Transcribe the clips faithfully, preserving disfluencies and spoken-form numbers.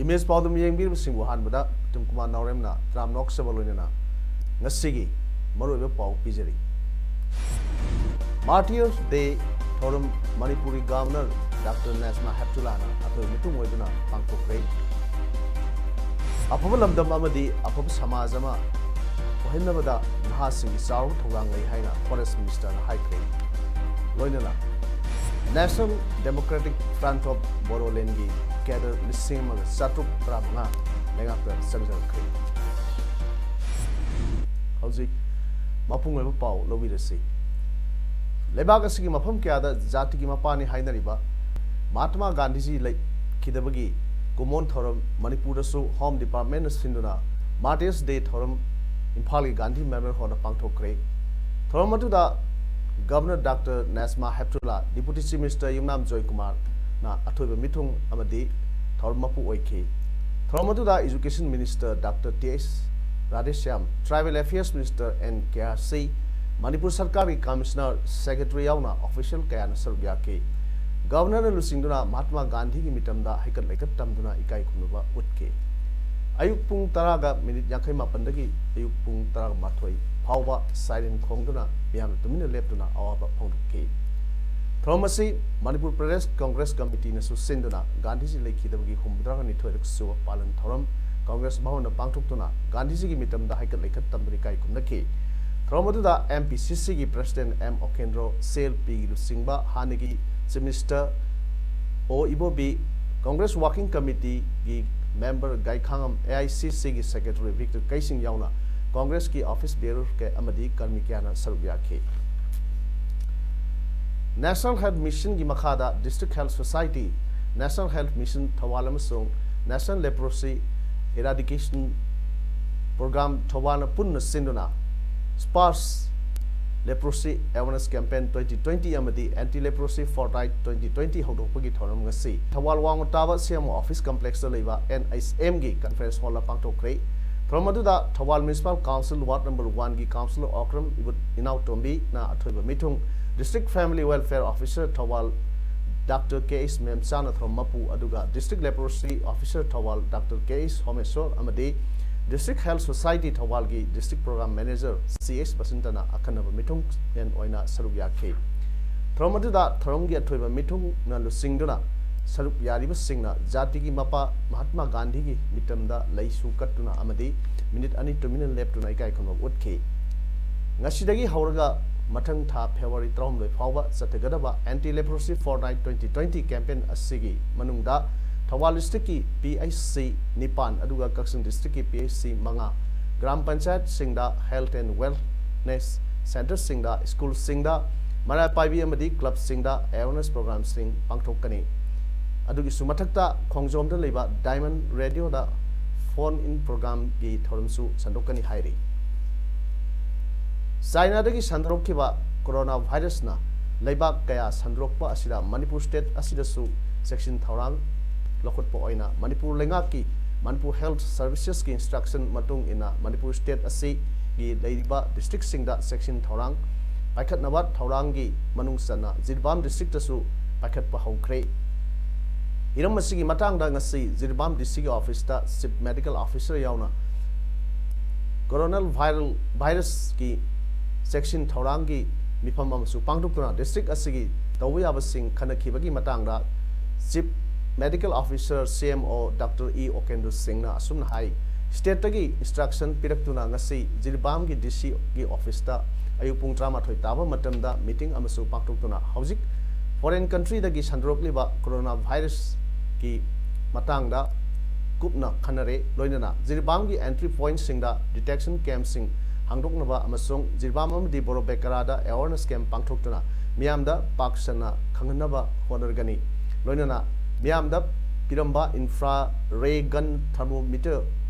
Image ꯄꯥꯎꯗꯝ ꯌꯦꯡꯕꯤꯔꯤꯕꯁꯤꯡꯕꯨ ꯑꯍꯥꯟꯕꯗ ꯄ꯭ꯔꯤꯇꯝ ꯀꯨꯃꯥꯔ ꯅꯥꯎꯔꯦꯝꯅ ꯇꯔꯥꯝꯅ ꯑꯣꯛꯆꯕ ꯂꯣꯏꯅꯅ ꯉꯁꯤꯒꯤ ꯃꯔꯨꯑꯣꯏꯕ ꯄꯥꯎ ꯄꯤꯖꯔꯤ꯫ Martyrs Day ꯊꯧꯔꯝ ꯃꯅꯤꯄꯨꯔꯒꯤ ꯒꯚꯔꯅꯔ ꯗꯥꯛꯇꯔ ꯅꯦꯁꯃꯥ ꯍꯦꯞꯇꯨꯂꯥꯅ ꯑꯊꯣꯏꯕ ꯃꯤꯊꯨꯡ ꯑꯣꯏꯗꯨꯅ ꯄꯥꯡꯊꯣꯛꯈ꯭ꯔꯦ꯫ ꯑꯐꯕ ꯂꯝꯗꯝ ꯑꯃꯗꯤ ꯑꯐꯕ ꯁꯃꯥꯖ ꯑꯃ ꯑꯣꯏꯍꯟꯅꯕꯗ ꯅꯍꯥꯁꯤꯡꯒꯤ ꯆꯥꯎꯔꯕ ꯊꯧꯗꯥꯡ ꯂꯩ ꯍꯥꯏꯅ ꯐꯣꯔꯦꯁ ꯃꯤꯅꯤꯁꯇꯔꯅ ꯍꯥꯏꯈ꯭ꯔꯦ꯫ ꯂꯣꯏꯅꯅ National Democratic Front of Bodolandꯒꯤ ꯀꯦꯗꯔ ꯂꯤꯁꯤꯡ ꯑꯃꯒ ꯆꯥꯇ꯭ꯔꯨꯛ ꯇꯔꯥꯃꯉꯥ ꯂꯩꯉꯥꯛꯇ ꯆꯪꯖꯔꯛꯈ꯭ꯔꯦ꯫ ꯍꯧꯖꯤꯛ ꯃꯄꯨꯡ ꯑꯣꯏꯕ ꯄꯥꯎ ꯂꯧꯕꯤꯔꯁꯤ꯫ ꯂꯩꯕꯥꯛ ꯑꯁꯤꯒꯤ ꯃꯐꯝ ꯀꯌꯥꯗ ꯖꯥꯇꯤꯒꯤ ꯃꯄꯥꯅꯤ ꯍꯥꯏꯅꯔꯤꯕ ꯃꯍꯥꯇꯃꯥ ꯒꯥꯟꯙꯤꯖꯤ ꯂꯩꯈꯤꯗꯕꯒꯤ ꯀꯨꯃꯣꯟ ꯊꯧꯔꯝ ꯃꯅꯤꯄꯨꯔꯗꯁꯨ ꯍꯣꯝ ꯗꯤꯄꯥꯔꯠꯃꯦꯟꯅ ꯁꯤꯟꯗꯨꯅ Martyrs Day ꯊꯧꯔꯝ ꯏꯝꯐꯥꯜꯒꯤ ꯒꯥꯟꯙꯤ ꯃꯦꯃꯣꯔꯤꯌꯦꯜ ꯍꯣꯜꯗ ꯄꯥꯡꯊꯣꯛꯈ꯭ꯔꯦ꯫ ꯊꯧꯔꯝ ꯑꯗꯨꯗ governor doctor Najma Heptulla, deputy chief minister Yumnam ꯖꯣꯏꯀꯨꯃꯥꯔꯅ ꯑꯊꯣꯏꯕ ꯃꯤꯊꯨꯡ ꯑꯃꯗꯤ ꯊꯧꯔꯝ ꯃꯄꯨ ꯑꯣꯏꯈꯤ꯫ ꯊꯧꯔꯝ ꯑꯗꯨꯗ education minister doctor T H Radheshyam, tribal affairs minister N K R C, Manipur ꯁꯔꯀꯥꯔꯒꯤ ꯀꯃꯤꯁꯅꯔ, ꯁꯦꯀ꯭ꯔꯦꯇꯔꯤ ꯌꯥꯎꯅ ꯑꯣꯐꯤꯁꯤꯌꯦꯜ ꯀꯌꯥꯅ ꯁꯔꯨꯛ ꯌꯥꯈꯤ꯫ ꯒꯚꯔꯅꯔꯅ ꯂꯨꯆꯤꯡꯗꯨꯅ ꯃꯍꯥꯇꯃꯥ ꯒꯥꯟꯙꯤꯒꯤ ꯃꯤꯇꯝꯗ ꯍꯩꯀꯠ ꯂꯩꯀꯠ ꯇꯝꯗꯨꯅ ꯏꯀꯥꯏ ꯈꯨꯝꯅꯕ ꯎꯠꯈꯤ꯫ ꯑꯌꯨꯛ ꯄꯨꯡ ꯇꯔꯥꯒ ꯃꯤꯅꯤꯠ ꯌꯥꯡꯈꯩ ꯃꯥꯄꯟꯗꯒꯤ ꯑꯌꯨꯛ ꯄꯨꯡ ꯇꯔꯥꯃꯥꯊꯣꯏ ꯐꯥꯎꯕ ꯁꯥꯏꯔꯦꯟ ꯈꯣꯡꯗꯨꯅ ꯃꯤꯌꯥꯝꯅ ꯇꯨꯃꯤꯟꯅ ꯂꯦꯞꯇꯨꯅ ꯑꯋꯥꯕ ꯐꯣꯡꯗꯣꯛꯈꯤ꯫ ꯊꯧꯔꯝ ꯑꯁꯤ ꯃꯅꯤꯄꯨꯔ ꯄ꯭ꯔꯗꯦꯁ ꯀꯪꯒ꯭ꯔꯦꯁ ꯀꯃꯤꯇꯤꯅꯁꯨ ꯁꯤꯟꯗꯨꯅ ꯒꯥꯟꯙꯤꯖꯤ ꯂꯩꯈꯤꯗꯕꯒꯤ ꯍꯨꯝꯐꯨꯇꯔꯥꯅꯤꯊꯣꯏꯔꯛ ꯁꯨꯕ ꯄꯥꯂꯟ ꯊꯧꯔꯝ ꯀꯪꯒ꯭ꯔꯦꯁ ꯚꯕꯟꯗ ꯄꯥꯡꯊꯣꯛꯇꯨꯅ ꯒꯥꯟꯙꯤꯖꯤꯒꯤ ꯃꯤꯇꯝꯗ ꯍꯩꯀꯠ ꯂꯩꯀꯠ ꯇꯝꯗꯨꯅ ꯏꯀꯥꯏ ꯈꯨꯝꯅꯈꯤ꯫ ꯊꯧꯔꯝ ꯑꯗꯨꯗ ꯑꯦꯝ ꯄꯤ ꯁꯤ ꯁꯤꯒꯤ ꯄ꯭ꯔꯁꯤꯗꯦꯟꯠ ꯑꯦꯝ ꯑꯣꯀꯦꯟꯗ꯭ꯔꯣ, ꯁꯤ ꯑꯦꯜ ꯄꯤꯒꯤ ꯂꯨꯆꯤꯡꯕ ꯍꯥꯟꯅꯒꯤ chief minister O Ibobi, Congress working ꯀꯃꯤꯇꯤꯒꯤ member Gaikhangam, A I C ꯁꯤꯒꯤ ꯁꯦꯀ꯭ꯔꯦꯇꯔꯤ ꯚꯤꯛꯇꯔ ꯀꯩꯁꯤꯡ ꯌꯥꯎꯅ ꯀꯪꯒ꯭ꯔꯦꯁꯀꯤ ꯑꯣꯐꯤꯁ ꯕꯤꯌꯔꯔ ꯀꯌꯥ ꯑꯃꯗꯤ ꯀꯔꯃꯤ ꯀꯌꯥꯅ ꯁꯔꯨꯛ ꯌꯥꯈꯤ꯫ ꯅꯦꯁꯅꯦꯜ ꯍꯦꯜꯊ ꯃꯤꯁꯟꯒꯤ ꯃꯈꯥꯗ district health society National Health Mission Thoubal ꯑꯃꯁꯨꯡ National Leprosy Eradication Program ꯊꯧꯕꯥꯜꯅ ꯄꯨꯟꯅ ꯁꯤꯟꯗꯨꯅ Sparsh Leprosy Awareness Campaign twenty twenty ꯑꯃꯗꯤ Anti Leprosy Fortnight twenty twenty ꯍꯧꯗꯣꯛꯄꯒꯤ ꯊꯧꯔꯝ ꯉꯁꯤ ꯊꯧꯕꯥꯜ ꯋꯥꯡꯃ ꯇꯥꯕ C M O office complexꯇ ꯂꯩꯕ N H M ꯒꯤ conference hallꯗ ꯄꯥꯡꯊꯣꯛꯈ꯭ꯔꯦ꯫ ꯊꯧꯔꯝ ꯑꯗꯨꯗ Thoubal Municipal Council Ward number one ꯒꯤ Councillor ꯑꯣꯀ꯭ꯔꯝ ꯏꯕꯨ-, ꯏꯅꯥꯎꯇꯣꯝꯕꯤꯅ ꯑꯊꯣꯏꯕ ꯃꯤꯊꯨꯡ, District Family Welfare Officer Thoubal Doctor K H ꯃꯦꯝꯆꯥꯅ ꯊꯧꯔꯝ ꯃꯄꯨ, ꯑꯗꯨꯒ District Leprosy Officer Thoubal Doctor K H ꯁꯣꯃꯦꯁꯣꯔ ꯑꯃꯗꯤ District Health Society ꯊꯧꯕꯥꯜꯒꯤ District Program Manager C H ꯕꯁꯟꯇꯅ ꯑꯈꯟꯅꯕ ꯃꯤꯊꯨꯡꯂꯦꯟ ꯑꯣꯏꯅ ꯁꯔꯨꯛ ꯌꯥꯈꯤ꯫ ꯊꯧꯔꯝ ꯑꯗꯨꯗ ꯊꯧꯔꯝꯒꯤ ꯑꯊꯣꯏꯕ ꯃꯤꯊꯨꯡꯅ ꯂꯨꯆꯤꯡꯗꯨꯅ ꯁꯔꯨꯛ ꯌꯥꯔꯤꯕꯁꯤꯡꯅ ꯖꯥꯇꯤꯒꯤ ꯃꯄꯥ ꯃꯍꯥꯠꯃꯥ ꯒꯥꯟꯙꯤꯒꯤ ꯃꯤꯇꯝꯗ ꯂꯩꯁꯨ ꯀꯠꯇꯨꯅ ꯑꯃꯗꯤ ꯃꯤꯅꯤꯠ ꯑꯅꯤ ꯇꯨꯃꯤꯟꯅ ꯂꯦꯞꯇꯨꯅ ꯏꯀꯥꯏ ꯈꯨꯝꯅꯕ ꯎꯠꯈꯤ꯫ ꯉꯁꯤꯗꯒꯤ ꯍꯧꯔꯒ ꯃꯊꯪ ꯊꯥ February ꯇꯔꯥꯍꯨꯝꯗꯣꯏ ꯐꯥꯎꯕ ꯆꯠꯊꯒꯗꯕ Anti Leprosy Fortnight twenty twenty campaign ꯑꯁꯤꯒꯤ ꯃꯅꯨꯡꯗ ꯊꯧꯕꯥꯜ districtꯀꯤ P H C ꯅꯤꯄꯥꯟ ꯑꯗꯨꯒ ꯀꯛꯆꯤꯡ districtꯀꯤ P H C ꯃꯉꯥ, ꯒ꯭ꯔꯥꯝ ꯄꯟꯆꯥꯌꯠꯁꯤꯡꯗ Health and Wellness centreꯁꯤꯡꯗ, schoolꯁꯤꯡꯗ, ꯃꯩꯔꯥ ꯄꯥꯏꯕꯤ ꯑꯃꯗꯤ clubꯁꯤꯡꯗ awareness programꯁꯤꯡ ꯄꯥꯡꯊꯣꯛꯀꯅꯤ꯫ ꯑꯗꯨꯒꯤꯁꯨ ꯃꯊꯛꯇ ꯈꯣꯡꯖꯣꯝꯗ ꯂꯩꯕ Diamond Radioꯗ phone in programꯒꯤ ꯊꯧꯔꯝꯁꯨ ꯁꯟꯗꯣꯛꯀꯅꯤ ꯍꯥꯏꯔꯤ꯫ ꯆꯥꯏꯅꯥꯗꯒꯤ ꯁꯟꯗꯣꯔꯛꯈꯤꯕ corona virusꯅ ꯂꯩꯕꯥꯛ ꯀꯌꯥ ꯁꯟꯗꯣꯔꯛꯄ ꯑꯁꯤꯗ ꯃꯅꯤꯄꯨꯔ state ꯑꯁꯤꯗꯁꯨ ꯆꯦꯛꯁꯤꯟ ꯊꯧꯔꯥꯡ ꯂꯧꯈꯠꯄ ꯑꯣꯏꯅ ꯃꯅꯤꯄꯨꯔ ꯂꯩꯉꯥꯛꯀꯤ Manipur Health Servicesꯀꯤ instruction ꯃꯇꯨꯡ ꯏꯟꯅ ꯃꯅꯤꯄꯨꯔ state ꯑꯁꯤꯒꯤ ꯂꯩꯔꯤꯕ districtꯁꯤꯡꯗ ꯆꯦꯛꯁꯤꯟ ꯊꯧꯔꯥꯡ ꯄꯥꯏꯈꯠꯅꯕ ꯊꯧꯔꯥꯡꯒꯤ ꯃꯅꯨꯡ ꯆꯟꯅ ꯖꯤꯔꯤꯕꯥꯝ districtꯇꯁꯨ ꯄꯥꯏꯈꯠꯄ ꯍꯧꯈ꯭ꯔꯦ꯫ ꯍꯤꯔꯝ ꯑꯁꯤꯒꯤ ꯃꯇꯥꯡꯗ ꯉꯁꯤ ꯖꯤꯔꯤꯕꯥꯝ DCꯒꯤ officeꯇ Chief Medical Officer ꯌꯥꯎꯅ corona viral virusꯀꯤ ꯆꯦꯛꯁꯤꯟ ꯊꯧꯔꯥꯡꯒꯤ ꯃꯤꯐꯝ ꯑꯃꯁꯨ ꯄꯥꯡꯊꯣꯛꯇꯨꯅ district ꯑꯁꯤꯒꯤ ꯇꯧꯕ ꯌꯥꯕꯁꯤꯡ ꯈꯟꯅꯈꯤꯕꯒꯤ ꯃꯇꯥꯡꯗ Chief Medical Officer, C M O, Doctor E Okendra Singhꯅ ꯑꯁꯨꯝꯅ ꯍꯥꯏ, stateꯇꯒꯤ instruction ꯄꯤꯔꯛꯇꯨꯅ ꯉꯁꯤ ꯖꯤꯔꯤꯕꯥꯝꯒꯤ DCꯒꯤ officeꯇ ꯑꯌꯨꯛ ꯄꯨꯡ ꯇꯔꯥꯃꯥꯊꯣꯏ ꯇꯥꯕ ꯃꯇꯝꯗ meeting ꯑꯃꯁꯨ ꯄꯥꯡꯊꯣꯛꯇꯨꯅ ꯍꯧꯖꯤꯛ foreign countryꯗꯒꯤ ꯁꯟꯗꯣꯔꯛꯂꯤꯕ corona virusꯀꯤ ꯃꯇꯥꯡꯗ ꯀꯨꯞꯅ ꯈꯟꯅꯔꯦ꯫ ꯂꯣꯏꯅꯅ ꯖꯤꯔꯤꯕꯥꯝꯒꯤ entry pointꯁꯤꯡꯗ detection campꯁꯤꯡ ꯍꯥꯡꯗꯣꯛꯅꯕ ꯑꯃꯁꯨꯡ ꯖꯤꯔꯤꯕꯥꯝ ꯑꯃꯗꯤ ꯕꯣꯔꯣꯕꯦꯀꯔꯥꯗ awareness camp ꯄꯥꯡꯊꯣꯛꯇꯨꯅ ꯃꯤꯌꯥꯝꯗ ꯄꯥꯛ ꯁꯟꯅ ꯈꯪꯍꯟꯅꯕ ꯍꯣꯠꯅꯔꯒꯅꯤ꯫ ꯂꯣꯏꯅꯅ ꯃꯤꯌꯥꯝꯗ ꯄꯤꯔꯝꯕ ꯏꯟꯐ꯭ꯔꯥ ꯔꯦ ꯒꯟ ꯊꯔꯃꯣꯃꯤꯇꯔ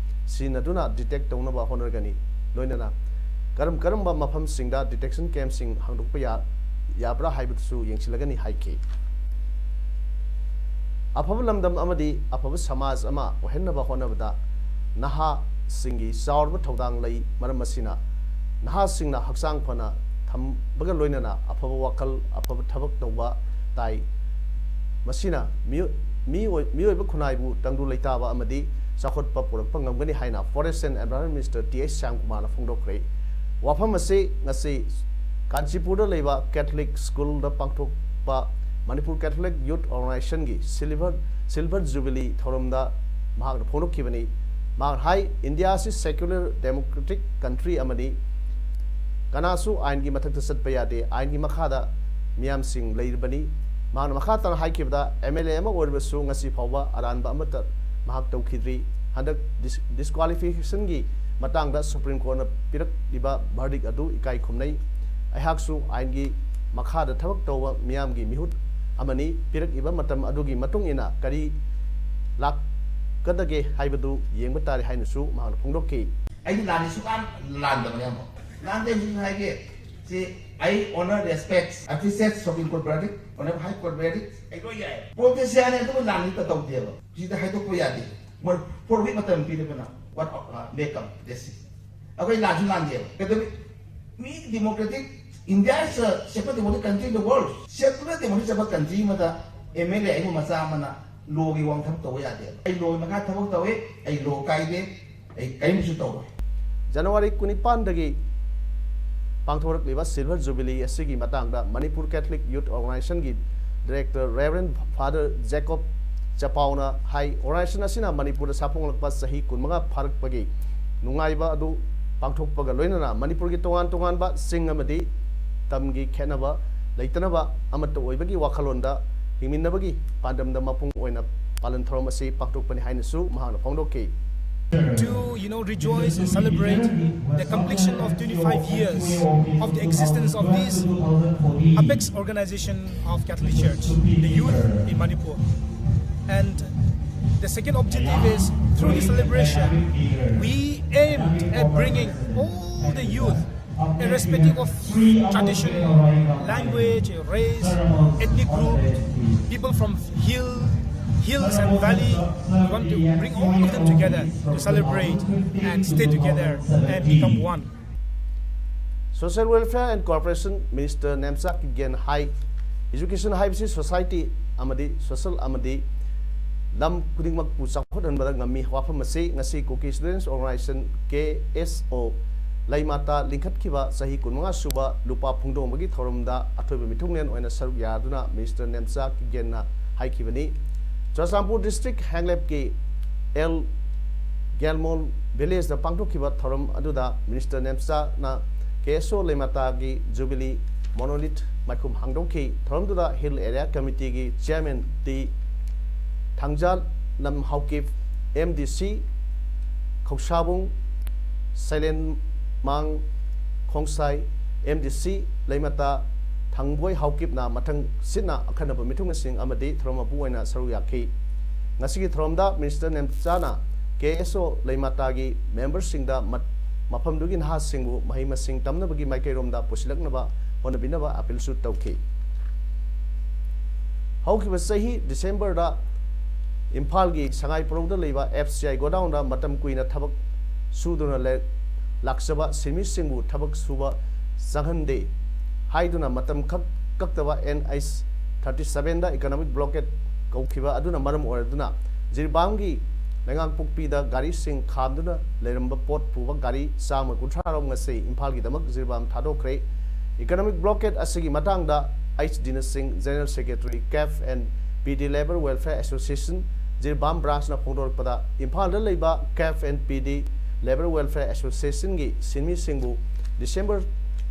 ꯁꯤꯖꯤꯟꯅꯗꯨꯅ ꯗꯤꯇꯦꯛ ꯇꯧꯅꯕ ꯍꯣꯠꯅꯒꯅꯤ꯫ ꯂꯣꯏꯅꯅ ꯀꯔꯝ ꯀꯔꯝꯕ ꯃꯐꯝꯁꯤꯡꯗ ꯗꯤꯇꯦꯛꯁꯟ ꯀꯦꯝꯞꯁꯤꯡ ꯍꯥꯡꯗꯣꯛꯄ ꯌꯥ-, ꯌꯥꯕ꯭ꯔꯥ ꯍꯥꯏꯕꯗꯨꯁꯨ ꯌꯦꯡꯁꯤꯜꯂꯒꯅꯤ ꯍꯥꯏꯈꯤ꯫ ꯑꯐꯕ ꯂꯝꯗꯝ ꯑꯃꯗꯤ ꯑꯐꯕ ꯁꯃꯥꯖ ꯑꯃ ꯑꯣꯏꯍꯟꯅꯕ ꯍꯣꯠꯅꯕꯗ ꯅꯍꯥꯁꯤꯡꯒꯤ ꯆꯥꯎꯔꯕ ꯊꯧꯗꯥꯡ ꯂꯩ꯫ ꯃꯔꯝ ꯑꯁꯤꯅ ꯅꯍꯥꯁꯤꯡꯅ ꯍꯛꯆꯥꯡ ꯐꯅ ꯊꯝꯕꯒ ꯂꯣꯏꯅꯅ ꯑꯐꯕ ꯋꯥꯈꯜ, ꯑꯐꯕ ꯊꯕꯛ ꯇꯧꯕ ꯇꯥꯏ꯫ ꯃꯁꯤꯅ ꯃꯤꯑꯣ-, ꯃꯤꯑꯣꯏ-, ꯃꯤꯑꯣꯏꯕ ꯈꯨꯟꯅꯥꯏꯕꯨ ꯇꯪꯗꯨ ꯂꯩꯇꯥꯕ ꯑꯃꯗꯤ ꯆꯥꯎꯈꯠꯄ ꯄꯨꯔꯛꯄ ꯉꯝꯒꯅꯤ ꯍꯥꯏꯅ Forest and Environment Minister T H ꯁ꯭ꯌꯥꯝꯀꯨꯃꯥꯔꯅ ꯐꯣꯡꯗꯣꯛꯈ꯭ꯔꯦ꯫ ꯋꯥꯐꯝ ꯑꯁꯤ ꯉꯁꯤ ꯀꯥꯟꯆꯤꯄꯨꯔꯗ ꯂꯩꯕ ꯀꯦꯊꯂꯤꯛ ꯁ꯭ꯀꯨꯜꯗ ꯄꯥꯡꯊꯣꯛꯄ ꯃꯅꯤꯄꯨꯔ ꯀꯦꯊꯂꯤꯛ ꯌꯨꯠ ꯑꯣꯔꯒꯅꯥꯏꯖꯦꯁꯟꯒꯤ ꯁꯤꯜꯚꯔ, ꯁꯤꯜꯚꯔ ꯖꯨꯕꯤꯂꯤ ꯊꯧꯔꯝꯗ ꯃꯍꯥꯛꯅ ꯐꯣꯡꯗꯣꯛꯈꯤꯕꯅꯤ꯫ ꯃꯍꯥꯛꯅ ꯍꯥꯏ, ꯏꯟꯗꯤꯌꯥ ꯑꯁꯤ ꯁꯦꯀ꯭ꯌꯨꯂꯔ ꯗꯦꯃꯣꯀ꯭ꯔꯦꯇꯤꯛ ꯀꯟꯇ꯭ꯔꯤ ꯑꯃꯅꯤ꯫ ꯀꯅꯥꯁꯨ ꯑꯥꯏꯟꯒꯤ ꯃꯊꯛꯇ ꯆꯠꯄ ꯌꯥꯗꯦ꯫ ꯑꯥꯏꯟꯒꯤ ꯃꯈꯥꯗ ꯃꯤꯌꯥꯝꯁꯤꯡ ꯂꯩꯔꯤꯕꯅꯤ꯫ ꯃꯍꯥꯛꯅ ꯃꯈꯥ ꯇꯥꯅ ꯍꯥꯏꯈꯤꯕꯗ, ꯑꯦꯝ ꯑꯦꯜ ꯑꯦ ꯑꯃ ꯑꯣꯏꯔꯕꯁꯨ ꯉꯁꯤ ꯐꯥꯎꯕ ꯑꯔꯥꯟꯕ ꯑꯃꯠꯇ ꯃꯍꯥꯛ ꯇꯧꯈꯤꯗ꯭ꯔꯤ꯫ ꯍꯟꯗꯛ ꯗꯤꯁ-, ꯗꯤꯁꯀ꯭ꯋꯥꯂꯤꯐꯤꯀꯦꯁꯟꯒꯤ ꯃꯇꯥꯡꯗ ꯁꯨꯄ꯭ꯔꯤꯝ ꯀꯣꯔꯠꯅ ꯄꯤꯔꯛꯂꯤꯕ ꯚꯔꯗꯤꯛ ꯑꯗꯨ ꯏꯀꯥꯏ ꯈꯨꯝꯅꯩ꯫ ꯑꯩꯍꯥꯛꯁꯨ ꯑꯥꯏꯟꯒꯤ ꯃꯈꯥꯗ ꯊꯕꯛ ꯇꯧꯕ ꯃꯤꯌꯥꯝꯒꯤ ꯃꯤꯍꯨꯠ ꯑꯃꯅꯤ꯫ ꯄꯤꯔꯛꯂꯤꯕ ꯃꯇꯝ ꯑꯗꯨꯒꯤ ꯃꯇꯨꯡ ꯏꯟꯅ ꯀꯔꯤ ꯂꯥꯛꯀꯗꯒꯦ ꯍꯥꯏꯕꯗꯨ ꯌꯦꯡꯕ ꯇꯥꯔꯦ ꯍꯥꯏꯅꯁꯨ ꯃꯍꯥꯛꯅ ꯐꯣꯡꯗꯣꯛꯈꯤ꯫ ꯑꯩꯗꯤ ꯂꯥꯟꯗꯤ ꯁꯨꯡꯂꯥꯟ ꯂꯥꯟꯗꯕꯅꯦ ꯑꯃꯨꯛ꯫ ꯂꯥꯟꯗꯦ ꯍꯧꯖꯤꯛ ꯍꯥꯏꯒꯦ꯫ ꯁꯤ I honor, respect, appreciate Supreme Court verdict, honorable High Court verdict꯫ ꯑꯩ ꯂꯣꯏ ꯌꯥꯏ꯫ ꯄꯣꯂꯤꯇꯤꯁꯤꯌꯥꯟ ꯑꯗꯨꯕꯨ ꯂꯥꯟꯗꯤ ꯇꯧꯗꯦꯕ꯫ ꯁꯤꯗ ꯍꯥꯏꯗꯣꯛꯄ ꯌꯥꯗꯦ꯫ ꯃꯣꯏ four week ꯃꯇꯝ ꯄꯤꯔꯕꯅ what, uh, may come, let's see꯫ ꯑꯩꯈꯣꯏ ꯂꯥꯟꯁꯨ ꯂꯥꯟꯗꯦꯕ꯫ ꯀꯩꯗꯧꯕꯤ? ꯃꯤ democratic India is a secular democratic country in the world꯫ Secular democratic country ꯑꯃꯗ ꯑꯦꯝ ꯑꯦꯜ ꯑꯦ ꯑꯩꯕꯨ ꯃꯆꯥ ꯑꯃꯅ ꯂꯣꯒꯤ ꯋꯥꯡ ꯊꯕꯛ ꯇꯧꯕ ꯌꯥꯗꯦꯕ꯫ ꯑꯩ ꯂꯣꯒꯤ ꯃꯈꯥ ꯊꯕꯛ ꯇꯧꯋꯤ, ꯑꯩ ꯂꯣ ꯀꯥꯏꯗꯦ, ꯑꯩ ꯀꯔꯤꯝꯁꯨ ꯇꯧꯔꯣꯏ꯫ ꯖꯅꯋꯥꯔꯤ ꯀꯨꯟꯅꯤꯄꯥꯟꯗꯒꯤ ꯄꯥꯡꯊꯣꯔꯛꯂꯤꯕ ꯁꯤꯜꯚꯔ ꯖꯨꯕꯤꯂꯤ ꯑꯁꯤꯒꯤ ꯃꯇꯥꯡꯗ Manipur Catholic youth ꯑꯣꯔꯒꯅꯥꯏꯖꯦꯁꯟꯒꯤ director ꯔꯦꯚꯔꯦꯟ father ꯖꯦꯀꯣꯕ ꯆꯄꯥꯎꯅ ꯍꯥꯏ, ꯑꯣꯔꯒꯅꯥꯏꯖꯦꯁꯟ ꯑꯁꯤꯅ ꯃꯅꯤꯄꯨꯔꯗ ꯁꯥꯐꯣꯡꯂꯛꯄ ꯆꯍꯤ ꯀꯨꯟꯃꯉꯥ ꯐꯥꯔꯛꯄꯒꯤ ꯅꯨꯡꯉꯥꯏꯕ ꯑꯗꯨ ꯄꯥꯡꯊꯣꯛꯄꯒ ꯂꯣꯏꯅꯅ ꯃꯅꯤꯄꯨꯔꯒꯤ ꯇꯣꯉꯥꯟ ꯇꯣꯉꯥꯟꯕ ꯆꯤꯡ ꯑꯃꯗꯤ ꯇꯝꯒꯤ ꯈꯦꯠꯅꯕ ꯂꯩꯇꯅꯕ ꯑꯃꯠꯇ ꯑꯣꯏꯕꯒꯤ ꯋꯥꯈꯜꯂꯣꯟꯗ ꯍꯤꯡꯃꯤꯟꯅꯕꯒꯤ ꯄꯥꯟꯗꯝꯗ ꯃꯄꯨꯡ ꯑꯣꯏꯅ ꯄꯥꯂꯟ ꯊꯧꯔꯝ ꯑꯁꯤ ꯄꯥꯡꯊꯣꯛꯄꯅꯤ ꯍꯥꯏꯅꯁꯨ ꯃꯍꯥꯛꯅ ꯐꯣꯡꯗꯣꯛꯈꯤ꯫ To, you know, rejoice and celebrate the completion of twenty-five years of the existence of this apex organization of Catholic Church, the youth in Manipur. And the second objective is, through the celebration, we aimed at bringing all the youth, irrespective of tradition, language, race, ethnic group, people from hill, hills and valley, we want to bring all of them together to celebrate and stay together and become one. Social Welfare and Cooperation Minister Nemcha Kipgen high, education ꯍꯥꯏꯕꯁꯤ society ꯑꯃꯗꯤ social ꯑꯃꯗꯤ ꯂꯝ ꯈꯨꯗꯤꯡꯃꯛꯄꯨ ꯆꯥꯎꯈꯠꯍꯟꯕꯗ ꯉꯝꯃꯤ꯫ ꯋꯥꯐꯝ ꯑꯁꯤ ꯉꯁꯤ Kuki Students Organisation, K S O, ꯂꯩꯃꯥꯇꯥ ꯂꯤꯡꯈꯠꯈꯤꯕ ꯆꯍꯤ ꯀꯨꯟꯃꯉꯥ ꯁꯨꯕ ꯂꯨꯄꯥ ꯐꯣꯡꯗꯣꯛꯄꯒꯤ ꯊꯧꯔꯝꯗ ꯑꯊꯣꯏꯕ ꯃꯤꯊꯨꯡꯂꯦꯟ ꯑꯣꯏꯅ ꯁꯔꯨꯛ ꯌꯥꯗꯨꯅ Minister Nemcha ꯀꯤꯞꯒꯦꯟꯅ ꯍꯥꯏꯈꯤꯕꯅꯤ꯫ Churachandpur district ꯍꯦꯡꯂꯦꯞꯀꯤ L ꯒꯦꯜꯃꯣꯜ villageꯗ ꯄꯥꯡꯊꯣꯛꯈꯤꯕ ꯊꯧꯔꯝ ꯑꯗꯨꯗ Minister ꯅꯦꯝꯆꯥꯅ K S O ꯂꯩꯃꯥꯇꯥꯒꯤ Jubilee monolith ꯃꯥꯏꯈꯨꯝ ꯍꯥꯡꯗꯣꯛꯈꯤ꯫ ꯊꯧꯔꯝꯗꯨꯗ Hill Area Committeeꯒꯤ Chairman T Thangjalam Haokip, M D C Khousabung Seilenmang Khongsai, M D C Leimata Thangboi ꯍꯥꯎꯀꯤꯞꯅ ꯃꯊꯪ ꯁꯤꯠꯅ ꯑꯈꯟꯅꯕ ꯃꯤꯊꯨꯡꯂꯦꯟꯁꯤꯡ ꯑꯃꯗꯤ ꯊꯧꯔꯝ ꯃꯄꯨ ꯑꯣꯏꯅ ꯁꯔꯨꯛ ꯌꯥꯈꯤ꯫ ꯉꯁꯤꯒꯤ ꯊꯧꯔꯝꯗ Minister ꯅꯦꯝꯆꯥꯅ K S O ꯂꯩꯃꯥꯇꯥꯒꯤ memberꯁꯤꯡꯗ ꯃꯠ-, ꯃꯐꯝꯗꯨꯒꯤ ꯅꯍꯥꯁꯤꯡꯕꯨ ꯃꯍꯩ ꯃꯁꯤꯡ ꯇꯝꯅꯕꯒꯤ ꯃꯥꯏꯀꯩꯔꯣꯝꯗ ꯄꯨꯁꯤꯜꯂꯛꯅꯕ ꯍꯣꯠꯅꯕꯤꯅꯕ appealꯁꯨ ꯇꯧꯈꯤ꯫ ꯍꯧꯈꯤꯕ ꯆꯍꯤ Decemberꯗ ꯏꯝꯐꯥꯜꯒꯤ ꯁꯉꯥꯏ ꯄꯔꯧꯗ ꯂꯩꯕ F C I godownꯗ ꯃꯇꯝ ꯀꯨꯏꯅ ꯊꯕꯛ ꯁꯨꯗꯨꯅ ꯂꯩ-, ꯂꯥꯛꯆꯕ ꯁꯤꯟꯃꯤꯁꯤꯡꯕꯨ ꯊꯕꯛ ꯁꯨꯕ ꯆꯪꯍꯟꯗꯦ ꯍꯥꯏꯗꯨꯅ ꯃꯇꯝ ꯈꯛ ꯀꯛꯇꯕ N H thirty sevenꯗ economic blockade ꯀꯧꯈꯤꯕ ꯑꯗꯨꯅ ꯃꯔꯝ ꯑꯣꯏꯔꯗꯨꯅ ꯖꯤꯔꯤꯕꯥꯝꯒꯤ ꯂꯩꯉꯥꯡꯄꯣꯛꯄꯤꯗ ꯒꯥꯔꯤꯁꯤꯡ ꯈꯥꯝꯗꯨꯅ ꯂꯩꯔꯝꯕ ꯄꯣꯠ ꯄꯨꯕ ꯒꯥꯔꯤ ꯆꯥꯝꯃ ꯀꯨꯟꯊ꯭ꯔꯥ ꯔꯣꯝ ꯉꯁꯤ ꯏꯝꯐꯥꯜꯒꯤꯗꯃꯛ ꯖꯤꯔꯤꯕꯥꯝ ꯊꯥꯗꯣꯛꯈ꯭ꯔꯦ꯫ Economic blockade ꯑꯁꯤꯒꯤ ꯃꯇꯥꯡꯗ H ꯗꯤꯅ ꯁꯤꯡ, General Secretary, CAF and P D Labour Welfare Association Jiribam branchꯅ ꯐꯣꯡꯗꯣꯔꯛꯄꯗ, ꯏꯝꯐꯥꯜꯗ ꯂꯩꯕ CAF and P D Labour Welfare Associationꯒꯤ ꯁꯤꯟꯃꯤꯁꯤꯡꯕꯨ December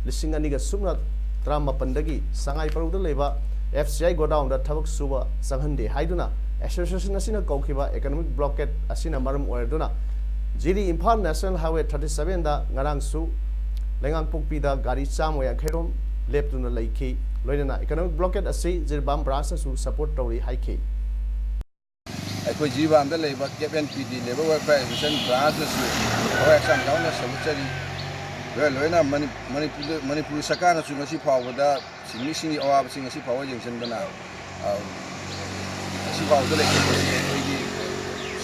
ꯂꯤꯁꯤꯡ ꯑꯅꯤꯒ ꯁꯨꯞꯅ ꯇꯔꯥꯃꯥꯄꯟꯗꯒꯤ ꯁꯉꯥꯏ ꯄꯔꯧꯗ ꯂꯩꯕ F C I godownꯗ ꯊꯕꯛ ꯁꯨꯕ ꯆꯪꯍꯟꯗꯦ ꯍꯥꯏꯗꯨꯅ association ꯑꯁꯤꯅ ꯀꯧꯈꯤꯕ economic blockade ꯑꯁꯤꯅ ꯃꯔꯝ ꯑꯣꯏꯔꯗꯨꯅ ꯖꯤꯔꯤ ꯏꯝꯐꯥꯜ National Highway thirty sevenꯗ ꯉꯔꯥꯡꯁꯨ ꯂꯩꯉꯥꯡꯄꯣꯛꯄꯤꯗ ꯒꯥꯔꯤ ꯆꯥꯝꯃ ꯌꯥꯡꯈꯩ ꯔꯣꯝ ꯂꯦꯞꯇꯨꯅ ꯂꯩꯈꯤ꯫ ꯂꯣꯏꯅꯅ economic blockade ꯑꯁꯤ ꯖꯤꯔꯤꯕꯥꯝ branchꯅꯁꯨ support ꯇꯧꯔꯤ ꯍꯥꯏꯈꯤ꯫ ꯑꯩꯈꯣꯏ ꯖꯤꯔꯤꯕꯥꯝꯗ ꯂꯩꯕ ꯀꯦꯞ ꯑꯦꯟ ꯄꯤ ꯗꯤ ꯂꯦꯕꯔ ꯋꯦꯜꯐꯤꯌꯥꯔ ꯑꯦꯁꯣꯁꯤꯌꯦꯁꯟ ꯕ꯭ꯔꯥꯟꯁꯅꯁꯨ ꯊꯋꯥꯏ ꯍꯛꯆꯥꯡ ꯌꯥꯎꯅ ꯁꯔꯨꯛ ꯆꯔꯤ꯫ ꯂꯣꯏꯅ ꯂꯣꯏꯅ ꯃꯅꯤ-, ꯃꯅꯤꯄꯨꯔꯗ, ꯃꯅꯤꯄꯨꯔ ꯁꯔꯀꯥꯔꯅꯁꯨ ꯉꯁꯤ ꯐꯥꯎꯕꯗ ꯁꯤꯟꯃꯤꯁꯤꯡꯒꯤ ꯑꯋꯥꯕꯁꯤꯡ ꯉꯁꯤ ꯐꯥꯎꯕ ꯌꯦꯡꯁꯤꯟꯗꯅ, ꯑ, ꯉꯁꯤ ꯐꯥꯎꯕꯗ ꯂꯩꯈꯤꯕꯁꯤ ꯑꯩꯈꯣꯏꯒꯤ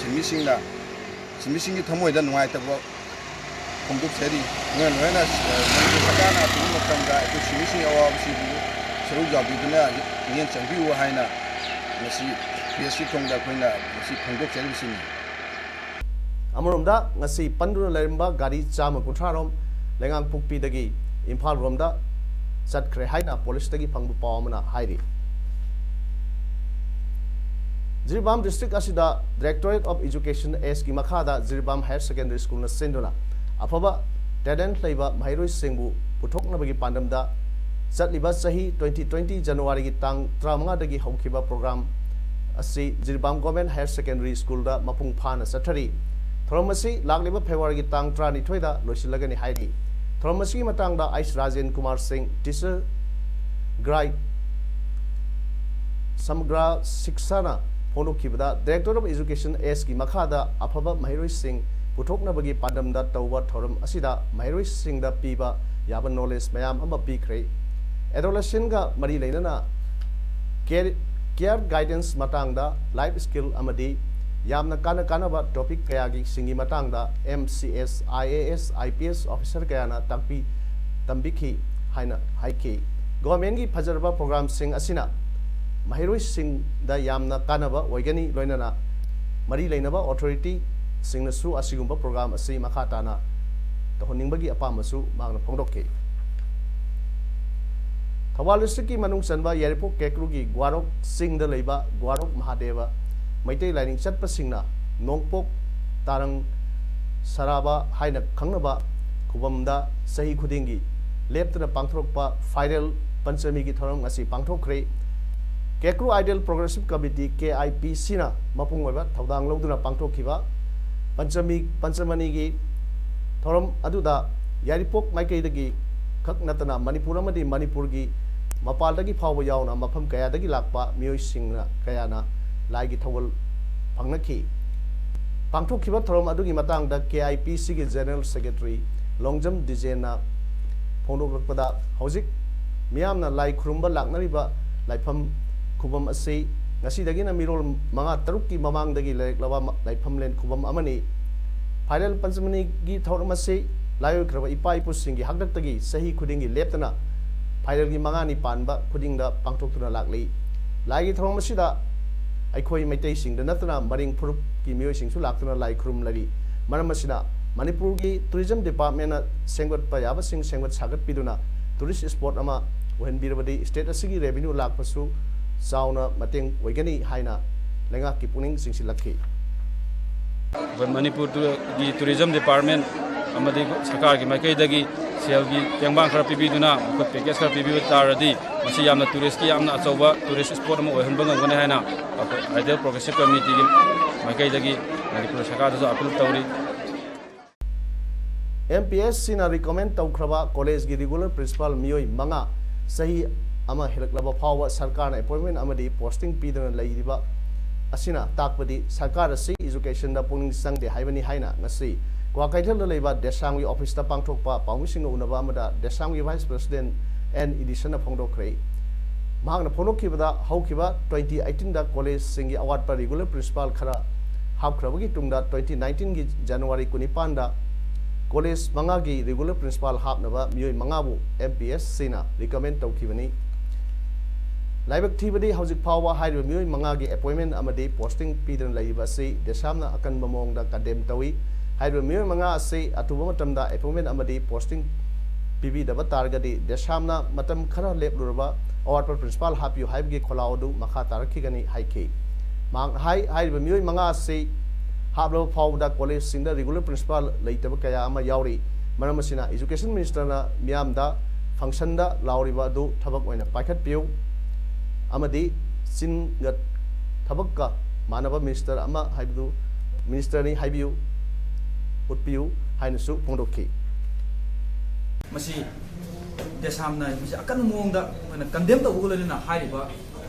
ꯁꯤꯟꯃꯤꯁꯤꯡꯅ, ꯁꯤꯟꯃꯤꯁꯤꯡꯒꯤ ꯊꯃꯣꯏꯗ ꯅꯨꯡꯉꯥꯏꯇꯕ ꯐꯣꯡꯗꯣꯛꯆꯔꯤ꯫ ꯂꯣꯏꯅ ꯂꯣꯏꯅ, ꯑ, ꯃꯅꯤꯄꯨꯔ ꯁꯔꯀꯥꯔꯅ ꯑꯊꯨꯕ ꯃꯇꯝꯗ ꯑꯩꯈꯣꯏ ꯁꯤꯟꯃꯤꯁꯤꯡꯒꯤ ꯑꯋꯥꯕꯁꯤꯕꯨ ꯁꯔꯨꯛ ꯌꯥꯕꯤꯗꯨꯅ ꯃꯤꯠꯌꯦꯡ ꯆꯪꯕꯤꯌꯨ ꯍꯥꯏꯅ ꯉꯁꯤ ꯄ꯭ꯔꯦꯁꯀꯤ ꯊꯣꯡꯗ ꯑꯩꯈꯣꯏꯅ ꯉꯁꯤ ꯐꯣꯡꯗꯣꯛꯆꯔꯤꯕꯁꯤꯅꯤ꯫ ꯑꯃꯔꯣꯝꯗ, ꯉꯁꯤ ꯄꯟꯗꯨꯅ ꯂꯩꯔꯝꯕ ꯒꯥꯔꯤ ꯆꯥꯝꯃ ꯀꯨꯟꯊ꯭ꯔꯥ ꯔꯣꯝ ꯂꯩꯉꯥꯡꯄꯣꯛꯄꯤꯗꯒꯤ ꯏꯝꯐꯥꯜ ꯔꯣꯝꯗ ꯆꯠꯈ꯭ꯔꯦ ꯍꯥꯏꯅ ꯄꯨꯂꯤꯁꯇꯒꯤ ꯐꯪꯕ ꯄꯥꯎ ꯑꯃꯅ ꯍꯥꯏꯔꯤ꯫ ꯖꯤꯔꯤꯕꯥꯝ ꯗꯤꯁꯇ꯭ꯔꯤꯛ ꯑꯁꯤꯗ Directorate of Education, ꯑꯦꯁꯀꯤ ꯃꯈꯥꯗ ꯖꯤꯔꯤꯕꯥꯝ ꯍꯥꯌꯔ ꯁꯦꯀꯦꯟꯗꯔꯤ ꯁ꯭ꯀꯨꯜꯅ ꯁꯤꯟꯗꯨꯅ ꯑꯐꯕ ꯇꯦꯂꯦꯟꯠ ꯂꯩꯕ ꯃꯍꯩꯔꯣꯏꯁꯤꯡꯕꯨ ꯄꯨꯊꯣꯛꯅꯕꯒꯤ ꯄꯥꯟꯗꯝꯗ ꯆꯠꯂꯤꯕ ꯆꯍꯤ twenty twenty ꯖꯅꯋꯥꯔꯤꯒꯤ ꯇꯥꯡ ꯇꯔꯥꯃꯉꯥꯗꯒꯤ ꯍꯧꯈꯤꯕ ꯄ꯭ꯔꯣꯒ꯭ꯔꯥꯝ ꯑꯁꯤ ꯖꯤꯔꯤꯕꯥꯝ ꯒꯣꯔꯃꯦꯟꯠ ꯍꯥꯌꯔ ꯁꯦꯀꯦꯟꯗꯔꯤ ꯁ꯭ꯀꯨꯜꯗ ꯃꯄꯨꯡ ꯐꯥꯅ ꯆꯠꯊꯔꯤ꯫ ꯊꯧꯔꯝ ꯑꯁꯤ ꯂꯥꯛꯂꯤꯕ ꯐꯦꯕ꯭ꯔꯨꯋꯥꯔꯤꯒꯤ ꯇꯥꯡ ꯇꯔꯥꯅꯤꯊꯣꯏꯗ ꯂꯣꯏꯁꯤꯜꯂꯒꯅꯤ ꯍꯥꯏꯔꯤ꯫ ꯊꯧꯔꯝ ꯑꯁꯤꯒꯤ ꯃꯇꯥꯡꯗ ꯑꯩꯆ ꯔꯥꯖꯦꯟ ꯀꯨꯃꯥꯔ ꯁꯤꯡ, ꯇꯤꯆꯔ ꯒ꯭ꯔꯥꯏ ꯁꯃꯒ꯭ꯔꯥ ꯁꯤꯛꯁꯥꯅ ꯐꯣꯡꯗꯣꯛꯈꯤꯕꯗ, Directorate of Education, ꯑꯦꯁꯀꯤ ꯃꯈꯥꯗ ꯑꯐꯕ ꯃꯍꯩꯔꯣꯏꯁꯤꯡ ꯄꯨꯊꯣꯛꯅꯕꯒꯤ ꯄꯥꯟꯗꯝꯗ ꯇꯧꯕ ꯊꯧꯔꯝ ꯑꯁꯤꯗ ꯃꯍꯩꯔꯣꯏꯁꯤꯡꯗ ꯄꯤꯕ ꯌꯥꯕ ꯅꯣꯂꯦꯖ ꯃꯌꯥꯝ ꯑꯃ ꯄꯤꯈ꯭ꯔꯦ꯫ ꯑꯦꯗꯣꯂꯦꯁꯦꯟꯒ ꯃꯔꯤ ꯂꯩꯅꯅ ꯀꯦꯔ-, ꯀꯦꯔꯤꯌꯔ ꯒꯥꯏꯗꯦꯟꯁ ꯃꯇꯥꯡꯗ, ꯂꯥꯏꯐ ꯁ꯭ꯀꯤꯜ ꯑꯃꯗꯤ ꯌꯥꯝꯅ ꯀꯥꯟꯅ ꯀꯥꯟꯅꯕ ꯇꯣꯄꯤꯛ ꯀꯌꯥꯒꯤ ꯁꯤꯡꯒꯤ ꯃꯇꯥꯡꯗ M C S, I A S, I P S officer ꯀꯌꯥꯅ ꯇꯥꯛꯄꯤ ꯇꯝꯕꯤꯈꯤ ꯍꯥꯏꯅ ꯍꯥꯏꯈꯤ꯫ ꯒꯣꯔꯃꯦꯟꯒꯤ ꯐꯖꯔꯕ ꯄ꯭ꯔꯣꯒ꯭ꯔꯥꯝꯁꯤꯡ ꯑꯁꯤꯅ ꯃꯍꯩꯔꯣꯏꯁꯤꯡꯗ ꯌꯥꯝꯅ ꯀꯥꯟꯅꯕ ꯑꯣꯏꯒꯅꯤ, ꯂꯣꯏꯅꯅ ꯃꯔꯤ ꯂꯩꯅꯕ ꯑꯣꯊꯣꯔꯤꯇꯤꯁꯤꯡꯅꯁꯨ ꯑꯁꯤꯒꯨꯝꯕ ꯄ꯭ꯔꯣꯒ꯭ꯔꯥꯝ ꯑꯁꯤ ꯃꯈꯥ ꯇꯥꯅ ꯇꯧꯍꯟꯅꯤꯡꯕꯒꯤ ꯑꯄꯥꯝꯕꯁꯨ ꯃꯍꯥꯛꯅ ꯐꯣꯡꯗꯣꯛꯈꯤ꯫ ꯊꯧꯕꯥꯜ ꯗꯤꯁꯇ꯭ꯔꯤꯛꯀꯤ ꯃꯅꯨꯡ ꯆꯟꯕ ꯌꯥꯏꯔꯤꯄꯣꯛ ꯀꯦꯀ꯭ꯔꯨꯒꯤ ꯒ꯭ꯋꯥꯔꯣꯛ ꯆꯤꯡꯗ ꯂꯩꯕ ꯒ꯭ꯋꯥꯔꯣꯛ ꯃꯍꯥꯗꯦꯕ ꯃꯩꯇꯩ ꯂꯥꯏꯅꯤꯡ ꯆꯠꯄꯁꯤꯡꯅ ꯅꯣꯡꯄꯣꯛ ꯇꯥꯔꯪ ꯁꯔꯥꯕ ꯍꯥꯏꯅ ꯈꯪꯅꯕ ꯈꯨꯕꯝꯗ ꯆꯍꯤ ꯈꯨꯗꯤꯡꯒꯤ ꯂꯦꯞꯇꯅ ꯄꯥꯡꯊꯣꯔꯛꯄ ꯐꯥꯏꯔꯦꯜ ꯄꯟꯆꯃꯤꯒꯤ ꯊꯧꯔꯝ ꯉꯁꯤ ꯄꯥꯡꯊꯣꯛꯈ꯭ꯔꯦ꯫ Kekru ideal progressive committee, K I P ꯁꯤꯅ ꯃꯄꯨꯡ ꯑꯣꯏꯕ ꯊꯧꯗꯥꯡ ꯂꯧꯗꯨꯅ ꯄꯥꯡꯊꯣꯛꯈꯤꯕ ꯄꯟꯆꯃꯤ, ꯄꯟꯆꯃꯅꯤꯒꯤ ꯊꯧꯔꯝ ꯑꯗꯨꯗ ꯌꯥꯏꯔꯤꯄꯣꯛ ꯃꯥꯏꯀꯩꯗꯒꯤ ꯈꯛ ꯅꯠꯇꯅ ꯃꯅꯤꯄꯨꯔ ꯑꯃꯗꯤ ꯃꯅꯤꯄꯨꯔꯒꯤ ꯃꯄꯥꯟꯗꯒꯤ ꯐꯥꯎꯕ ꯌꯥꯎꯅ ꯃꯐꯝ ꯀꯌꯥꯗꯒꯤ ꯂꯥꯛꯄ ꯃꯤꯑꯣꯏꯁꯤꯡꯅ ꯀꯌꯥꯅ ꯂꯥꯏꯒꯤ ꯊꯧꯒꯜ ꯐꯪꯅꯈꯤ꯫ ꯄꯥꯡꯊꯣꯛꯈꯤꯕ ꯊꯧꯔꯝ ꯑꯗꯨꯒꯤ ꯃꯇꯥꯡꯗ ꯀꯦ ꯑꯥꯏ ꯄꯤ ꯁꯤꯒꯤ ꯖꯦꯅꯔꯦꯜ ꯁꯦꯀ꯭ꯔꯦꯇꯔꯤ ꯂꯣꯡꯖꯝ ꯗꯤꯖꯦꯟꯅ ꯐꯣꯡꯗꯣꯛꯂꯛꯄꯗ, ꯍꯧꯖꯤꯛ ꯃꯤꯌꯥꯝꯅ ꯂꯥꯏ ꯈꯨꯔꯨꯝꯕ ꯂꯥꯛꯅꯔꯤꯕ ꯂꯥꯏꯐꯝ ꯈꯨꯕꯝ ꯑꯁꯤ ꯉꯁꯤꯗꯒꯤꯅ ꯃꯤꯔꯣꯜ ꯃꯉꯥ ꯇꯔꯨꯛꯀꯤ ꯃꯃꯥꯡꯗꯒꯤ ꯂꯩꯔꯛꯂꯕ ꯂꯥꯏꯐꯝꯂꯦꯟ ꯈꯨꯕꯝ ꯑꯃꯅꯤ꯫ ꯐꯥꯏꯔꯦꯜ ꯄꯟꯆꯃꯤꯒꯤ ꯊꯧꯔꯝ ꯑꯁꯤ ꯂꯥꯏꯑꯣꯏꯈ꯭ꯔꯕ ꯏꯄꯥ ꯏꯄꯨꯁꯤꯡꯒꯤ ꯍꯥꯛꯇꯛꯇꯒꯤ ꯆꯍꯤ ꯈꯨꯗꯤꯡꯒꯤ ꯂꯦꯞꯇꯅ ꯐꯥꯏꯔꯦꯜꯒꯤ ꯃꯉꯥꯅꯤ ꯄꯥꯟꯕ ꯈꯨꯗꯤꯡꯗ ꯄꯥꯡꯊꯣꯛꯇꯨꯅ ꯂꯥꯛꯂꯤ꯫ ꯂꯥꯏꯒꯤ ꯊꯧꯔꯝ ꯑꯁꯤꯗ ꯑꯩꯈꯣꯏ ꯃꯩꯇꯩꯁꯤꯡꯗ ꯅꯠꯇꯅ ꯃꯔꯤꯡ ꯐꯨꯔꯨꯞꯀꯤ ꯃꯤꯑꯣꯏꯁꯤꯡꯁꯨ ꯂꯥꯛꯇꯨꯅ ꯂꯥꯏ ꯈꯨꯔꯨꯝꯂꯔꯤ꯫ ꯃꯔꯝ ꯑꯁꯤꯅ ꯃꯅꯤꯄꯨꯔꯒꯤ ꯇꯨꯔꯤꯖꯝ ꯗꯤꯄꯥꯔꯠꯃꯦꯟꯅ ꯁꯦꯝꯒꯠꯄ ꯌꯥꯕꯁꯤꯡ ꯁꯦꯝꯒꯠ ꯁꯥꯒꯠꯄꯤꯗꯨꯅ ꯇꯨꯔꯤꯁ ꯏꯁꯄꯣꯠ ꯑꯃ ꯑꯣꯏꯍꯟꯕꯤꯔꯕꯗꯤ ꯁ꯭ꯇꯦꯠ ꯑꯁꯤꯒꯤ ꯔꯦꯚꯤꯅ꯭ꯌꯨ ꯂꯥꯛꯄꯁꯨ ꯆꯥꯎꯅ ꯃꯇꯦꯡ ꯑꯣꯏꯒꯅꯤ ꯍꯥꯏꯅ ꯂꯩꯉꯥꯛꯀꯤ ꯄꯨꯛꯅꯤꯡ ꯆꯤꯡꯁꯤꯜꯂꯛꯈꯤ꯫ ꯑꯩꯈꯣꯏ ꯃꯅꯤꯄꯨꯔꯒꯤ ꯇꯨꯔꯤꯖꯝ ꯗꯤꯄꯥꯔꯠꯃꯦꯟ ꯑꯃꯗꯤ ꯁꯔꯀꯥꯔꯒꯤ ꯃꯥꯏꯀꯩꯗꯒꯤ ꯁꯦꯜꯒꯤ ꯇꯦꯡꯕꯥꯡ ꯈꯔ ꯄꯤꯕꯤꯗꯨꯅ, ꯃꯈꯣꯏ ꯄꯦꯀꯦꯖ ꯈꯔ ꯄꯤꯕꯤꯕ ꯇꯥꯔꯗꯤ, ꯃꯁꯤ ꯌꯥꯝꯅ ꯇꯨꯔꯤꯁ꯭ꯠꯀꯤ ꯌꯥꯝꯅ ꯑꯆꯧꯕ ꯇꯨꯔꯤꯁ꯭ꯠ ꯏꯁꯄꯣꯠ ꯑꯃ ꯑꯣꯏꯍꯟꯕ ꯉꯝꯒꯅꯤ ꯍꯥꯏꯅ ꯑꯩꯈꯣꯏ ꯑꯥꯏꯗꯤꯌꯦꯜ ꯄ꯭ꯔꯣꯒ꯭ꯔꯦꯁꯤꯞ ꯀꯃꯤꯇꯤꯒꯤ ꯃꯥꯏꯀꯩꯗꯒꯤ ꯃꯅꯤꯄꯨꯔ ꯁꯔꯀꯥꯔꯗꯁꯨ ꯑꯄꯤꯜ ꯇꯧꯔꯤ꯫ ꯑꯦꯝ ꯄꯤ ꯑꯦꯁ ꯁꯤꯅ ꯔꯤꯀꯃꯦꯟ ꯇꯧꯈ꯭ꯔꯕ ꯀꯣꯂꯦꯖꯒꯤ ꯔꯤꯒꯨꯂꯔ ꯄ꯭ꯔꯤꯟꯁꯤꯄꯥꯜ ꯃꯤꯑꯣꯏ ꯃꯉꯥ ꯆꯍꯤ ꯑꯃ ꯍꯦꯜꯂꯛꯂꯕ ꯐꯥꯎꯕ ꯁꯔꯀꯥꯔꯅ ꯑꯦꯄꯣꯏꯟꯃꯦꯟ ꯑꯃꯗꯤ ꯄꯣꯁꯇꯤꯡ ꯄꯤꯗꯨꯅ ꯂꯩꯔꯤꯕ ꯑꯁꯤꯅ ꯇꯥꯛꯄꯗꯤ ꯁꯔꯀꯥꯔ ꯑꯁꯤ ꯏꯖꯨꯀꯦꯁꯟꯗ ꯄꯨꯛꯅꯤꯡ ꯆꯪꯗꯦ ꯍꯥꯏꯕꯅꯤ ꯍꯥꯏꯅ ꯉꯁꯤ ꯀ꯭ꯋꯥꯀꯩꯊꯦꯜꯗ ꯂꯩꯕ ꯗꯦꯁꯥꯝꯒꯤ ꯑꯣꯐꯤꯁꯇ ꯄꯥꯡꯊꯣꯛꯄ ꯄꯥꯎꯃꯤꯁꯤꯡꯒ ꯎꯅꯕ ꯑꯃꯗ ꯗꯦꯁꯥꯝꯒꯤ ꯚꯥꯏꯁ ꯄ꯭ꯔꯁꯤꯗꯦꯟ ꯑꯦꯟ ꯏꯗꯤꯁꯟꯅ ꯐꯣꯡꯗꯣꯛꯈ꯭ꯔꯦ꯫ ꯃꯍꯥꯛꯅ ꯐꯣꯡꯗꯣꯛꯈꯤꯕꯗ, ꯍꯧꯈꯤꯕ ꯇ꯭ꯋꯦꯟꯇꯤ ꯑꯩꯠꯇꯤꯟꯗ ꯀꯣꯂꯦꯖꯁꯤꯡꯒꯤ ꯑꯋꯥꯠꯄ ꯔꯤꯒꯨꯂꯔ ꯄ꯭ꯔꯤꯟꯁꯤꯄꯥꯜ ꯈꯔ ꯍꯥꯞꯈ꯭ꯔꯕꯒꯤ ꯇꯨꯡꯗ ꯇ꯭ꯋꯦꯟꯇꯤ ꯅꯥꯏꯟꯇꯤꯟꯒꯤ ꯖꯅꯋꯥꯔꯤ ꯀꯨꯟꯅꯤꯄꯥꯟꯗ ꯀꯣꯂꯦꯖ ꯃꯉꯥꯒꯤ ꯔꯤꯒꯨꯂꯔ ꯄ꯭ꯔꯤꯟꯁꯤꯄꯥꯜ ꯍꯥꯞꯅꯕ ꯃꯤꯑꯣꯏ ꯃꯉꯥꯕꯨ ꯑꯦꯝ ꯄꯤ ꯑꯦꯁ ꯁꯤꯅ ꯔꯤꯀꯃꯦꯟ ꯇꯧꯈꯤꯕꯅꯤ꯫ ꯂꯥꯏꯕꯛ ꯊꯤꯕꯗꯤ, ꯍꯧꯖꯤꯛ ꯐꯥꯎꯕ ꯍꯥꯏꯔꯤꯕ ꯃꯤꯑꯣꯏ ꯃꯉꯥꯒꯤ ꯑꯦꯄꯣꯏꯟꯃꯦꯟ ꯑꯃꯗꯤ ꯄꯣꯁꯇꯤꯡ ꯄꯤꯗꯨꯅ ꯂꯩꯔꯤꯕ ꯑꯁꯤ ꯗꯦꯁꯥꯝꯅ ꯑꯀꯟꯕ ꯃꯑꯣꯡꯗ ꯀꯟꯗꯦꯝ ꯇꯧꯏ꯫ ꯍꯥꯏꯔꯤꯕ ꯃꯤꯑꯣꯏ ꯃꯉꯥ ꯑꯁꯤ ꯑꯊꯨꯕ ꯃꯇꯝꯗ ꯑꯦꯄꯣꯏꯟꯃꯦꯟ ꯑꯃꯗꯤ ꯄꯣꯁꯇꯤꯡ ꯄꯤꯕꯤꯗꯕ ꯇꯥꯔꯒꯗꯤ ꯗꯦꯁꯥꯝꯅ ꯃꯇꯝ ꯈꯔ ꯂꯦꯞꯂꯨꯔꯕ ꯑꯋꯥꯠꯄ ꯄ꯭ꯔꯤꯟꯁꯤꯄꯥꯜ ꯍꯥꯞꯄꯤꯌꯨ ꯍꯥꯏꯕꯒꯤ ꯈꯣꯜꯂꯥꯎ ꯑꯗꯨ ꯃꯈꯥ ꯇꯥꯔꯛꯈꯤꯒꯅꯤ ꯍꯥꯏꯈꯤ꯫ ꯃꯍꯥꯛꯅ ꯍꯥꯏ, ꯍꯥꯏꯔꯤꯕ ꯃꯤꯑꯣꯏ ꯃꯉꯥ ꯑꯁꯤ ꯍꯥꯞꯂꯕ ꯐꯥꯎꯕꯗ ꯀꯣꯂꯦꯖꯁꯤꯡꯗ ꯔꯤꯒꯨꯂꯔ ꯄ꯭ꯔꯤꯟꯁꯤꯄꯥꯜ ꯂꯩꯇꯕ ꯀꯌꯥ ꯑꯃ ꯌꯥꯎꯔꯤ꯫ ꯃꯔꯝ ꯑꯁꯤꯅ ꯏꯖꯨꯀꯦꯁꯟ ꯃꯤꯅꯤꯁꯇꯔꯅ ꯃꯤꯌꯥꯝꯗ ꯐꯪꯁꯟꯗ ꯂꯥꯎꯔꯤꯕ ꯑꯗꯨ ꯊꯕꯛ ꯑꯣꯏꯅ ꯄꯥꯏꯈꯠꯄꯤꯌꯨ ꯑꯃꯗꯤ ꯆꯤꯟꯒ ꯊꯕꯛꯀ ꯃꯥꯟꯅꯕ ꯃꯤꯅꯤꯁꯇꯔ ꯑꯃ ꯍꯥꯏꯕꯗꯨ ꯃꯤꯅꯤꯁꯇꯔꯅꯤ ꯍꯥꯏꯕꯤꯌꯨ, ꯎꯠꯄꯤꯌꯨ ꯍꯥꯏꯅꯁꯨ ꯐꯣꯡꯗꯣꯛꯈꯤ꯫ ꯃꯁꯤ ꯗꯦꯁꯥꯝꯅ ꯃꯁꯤ ꯑꯀꯟꯕ ꯃꯑꯣꯡꯗ ꯑꯩꯈꯣꯏꯅ ꯀꯟꯗꯦꯝ ꯇꯧꯕꯒ ꯂꯣꯏꯅꯅ ꯍꯥꯏꯔꯤꯕ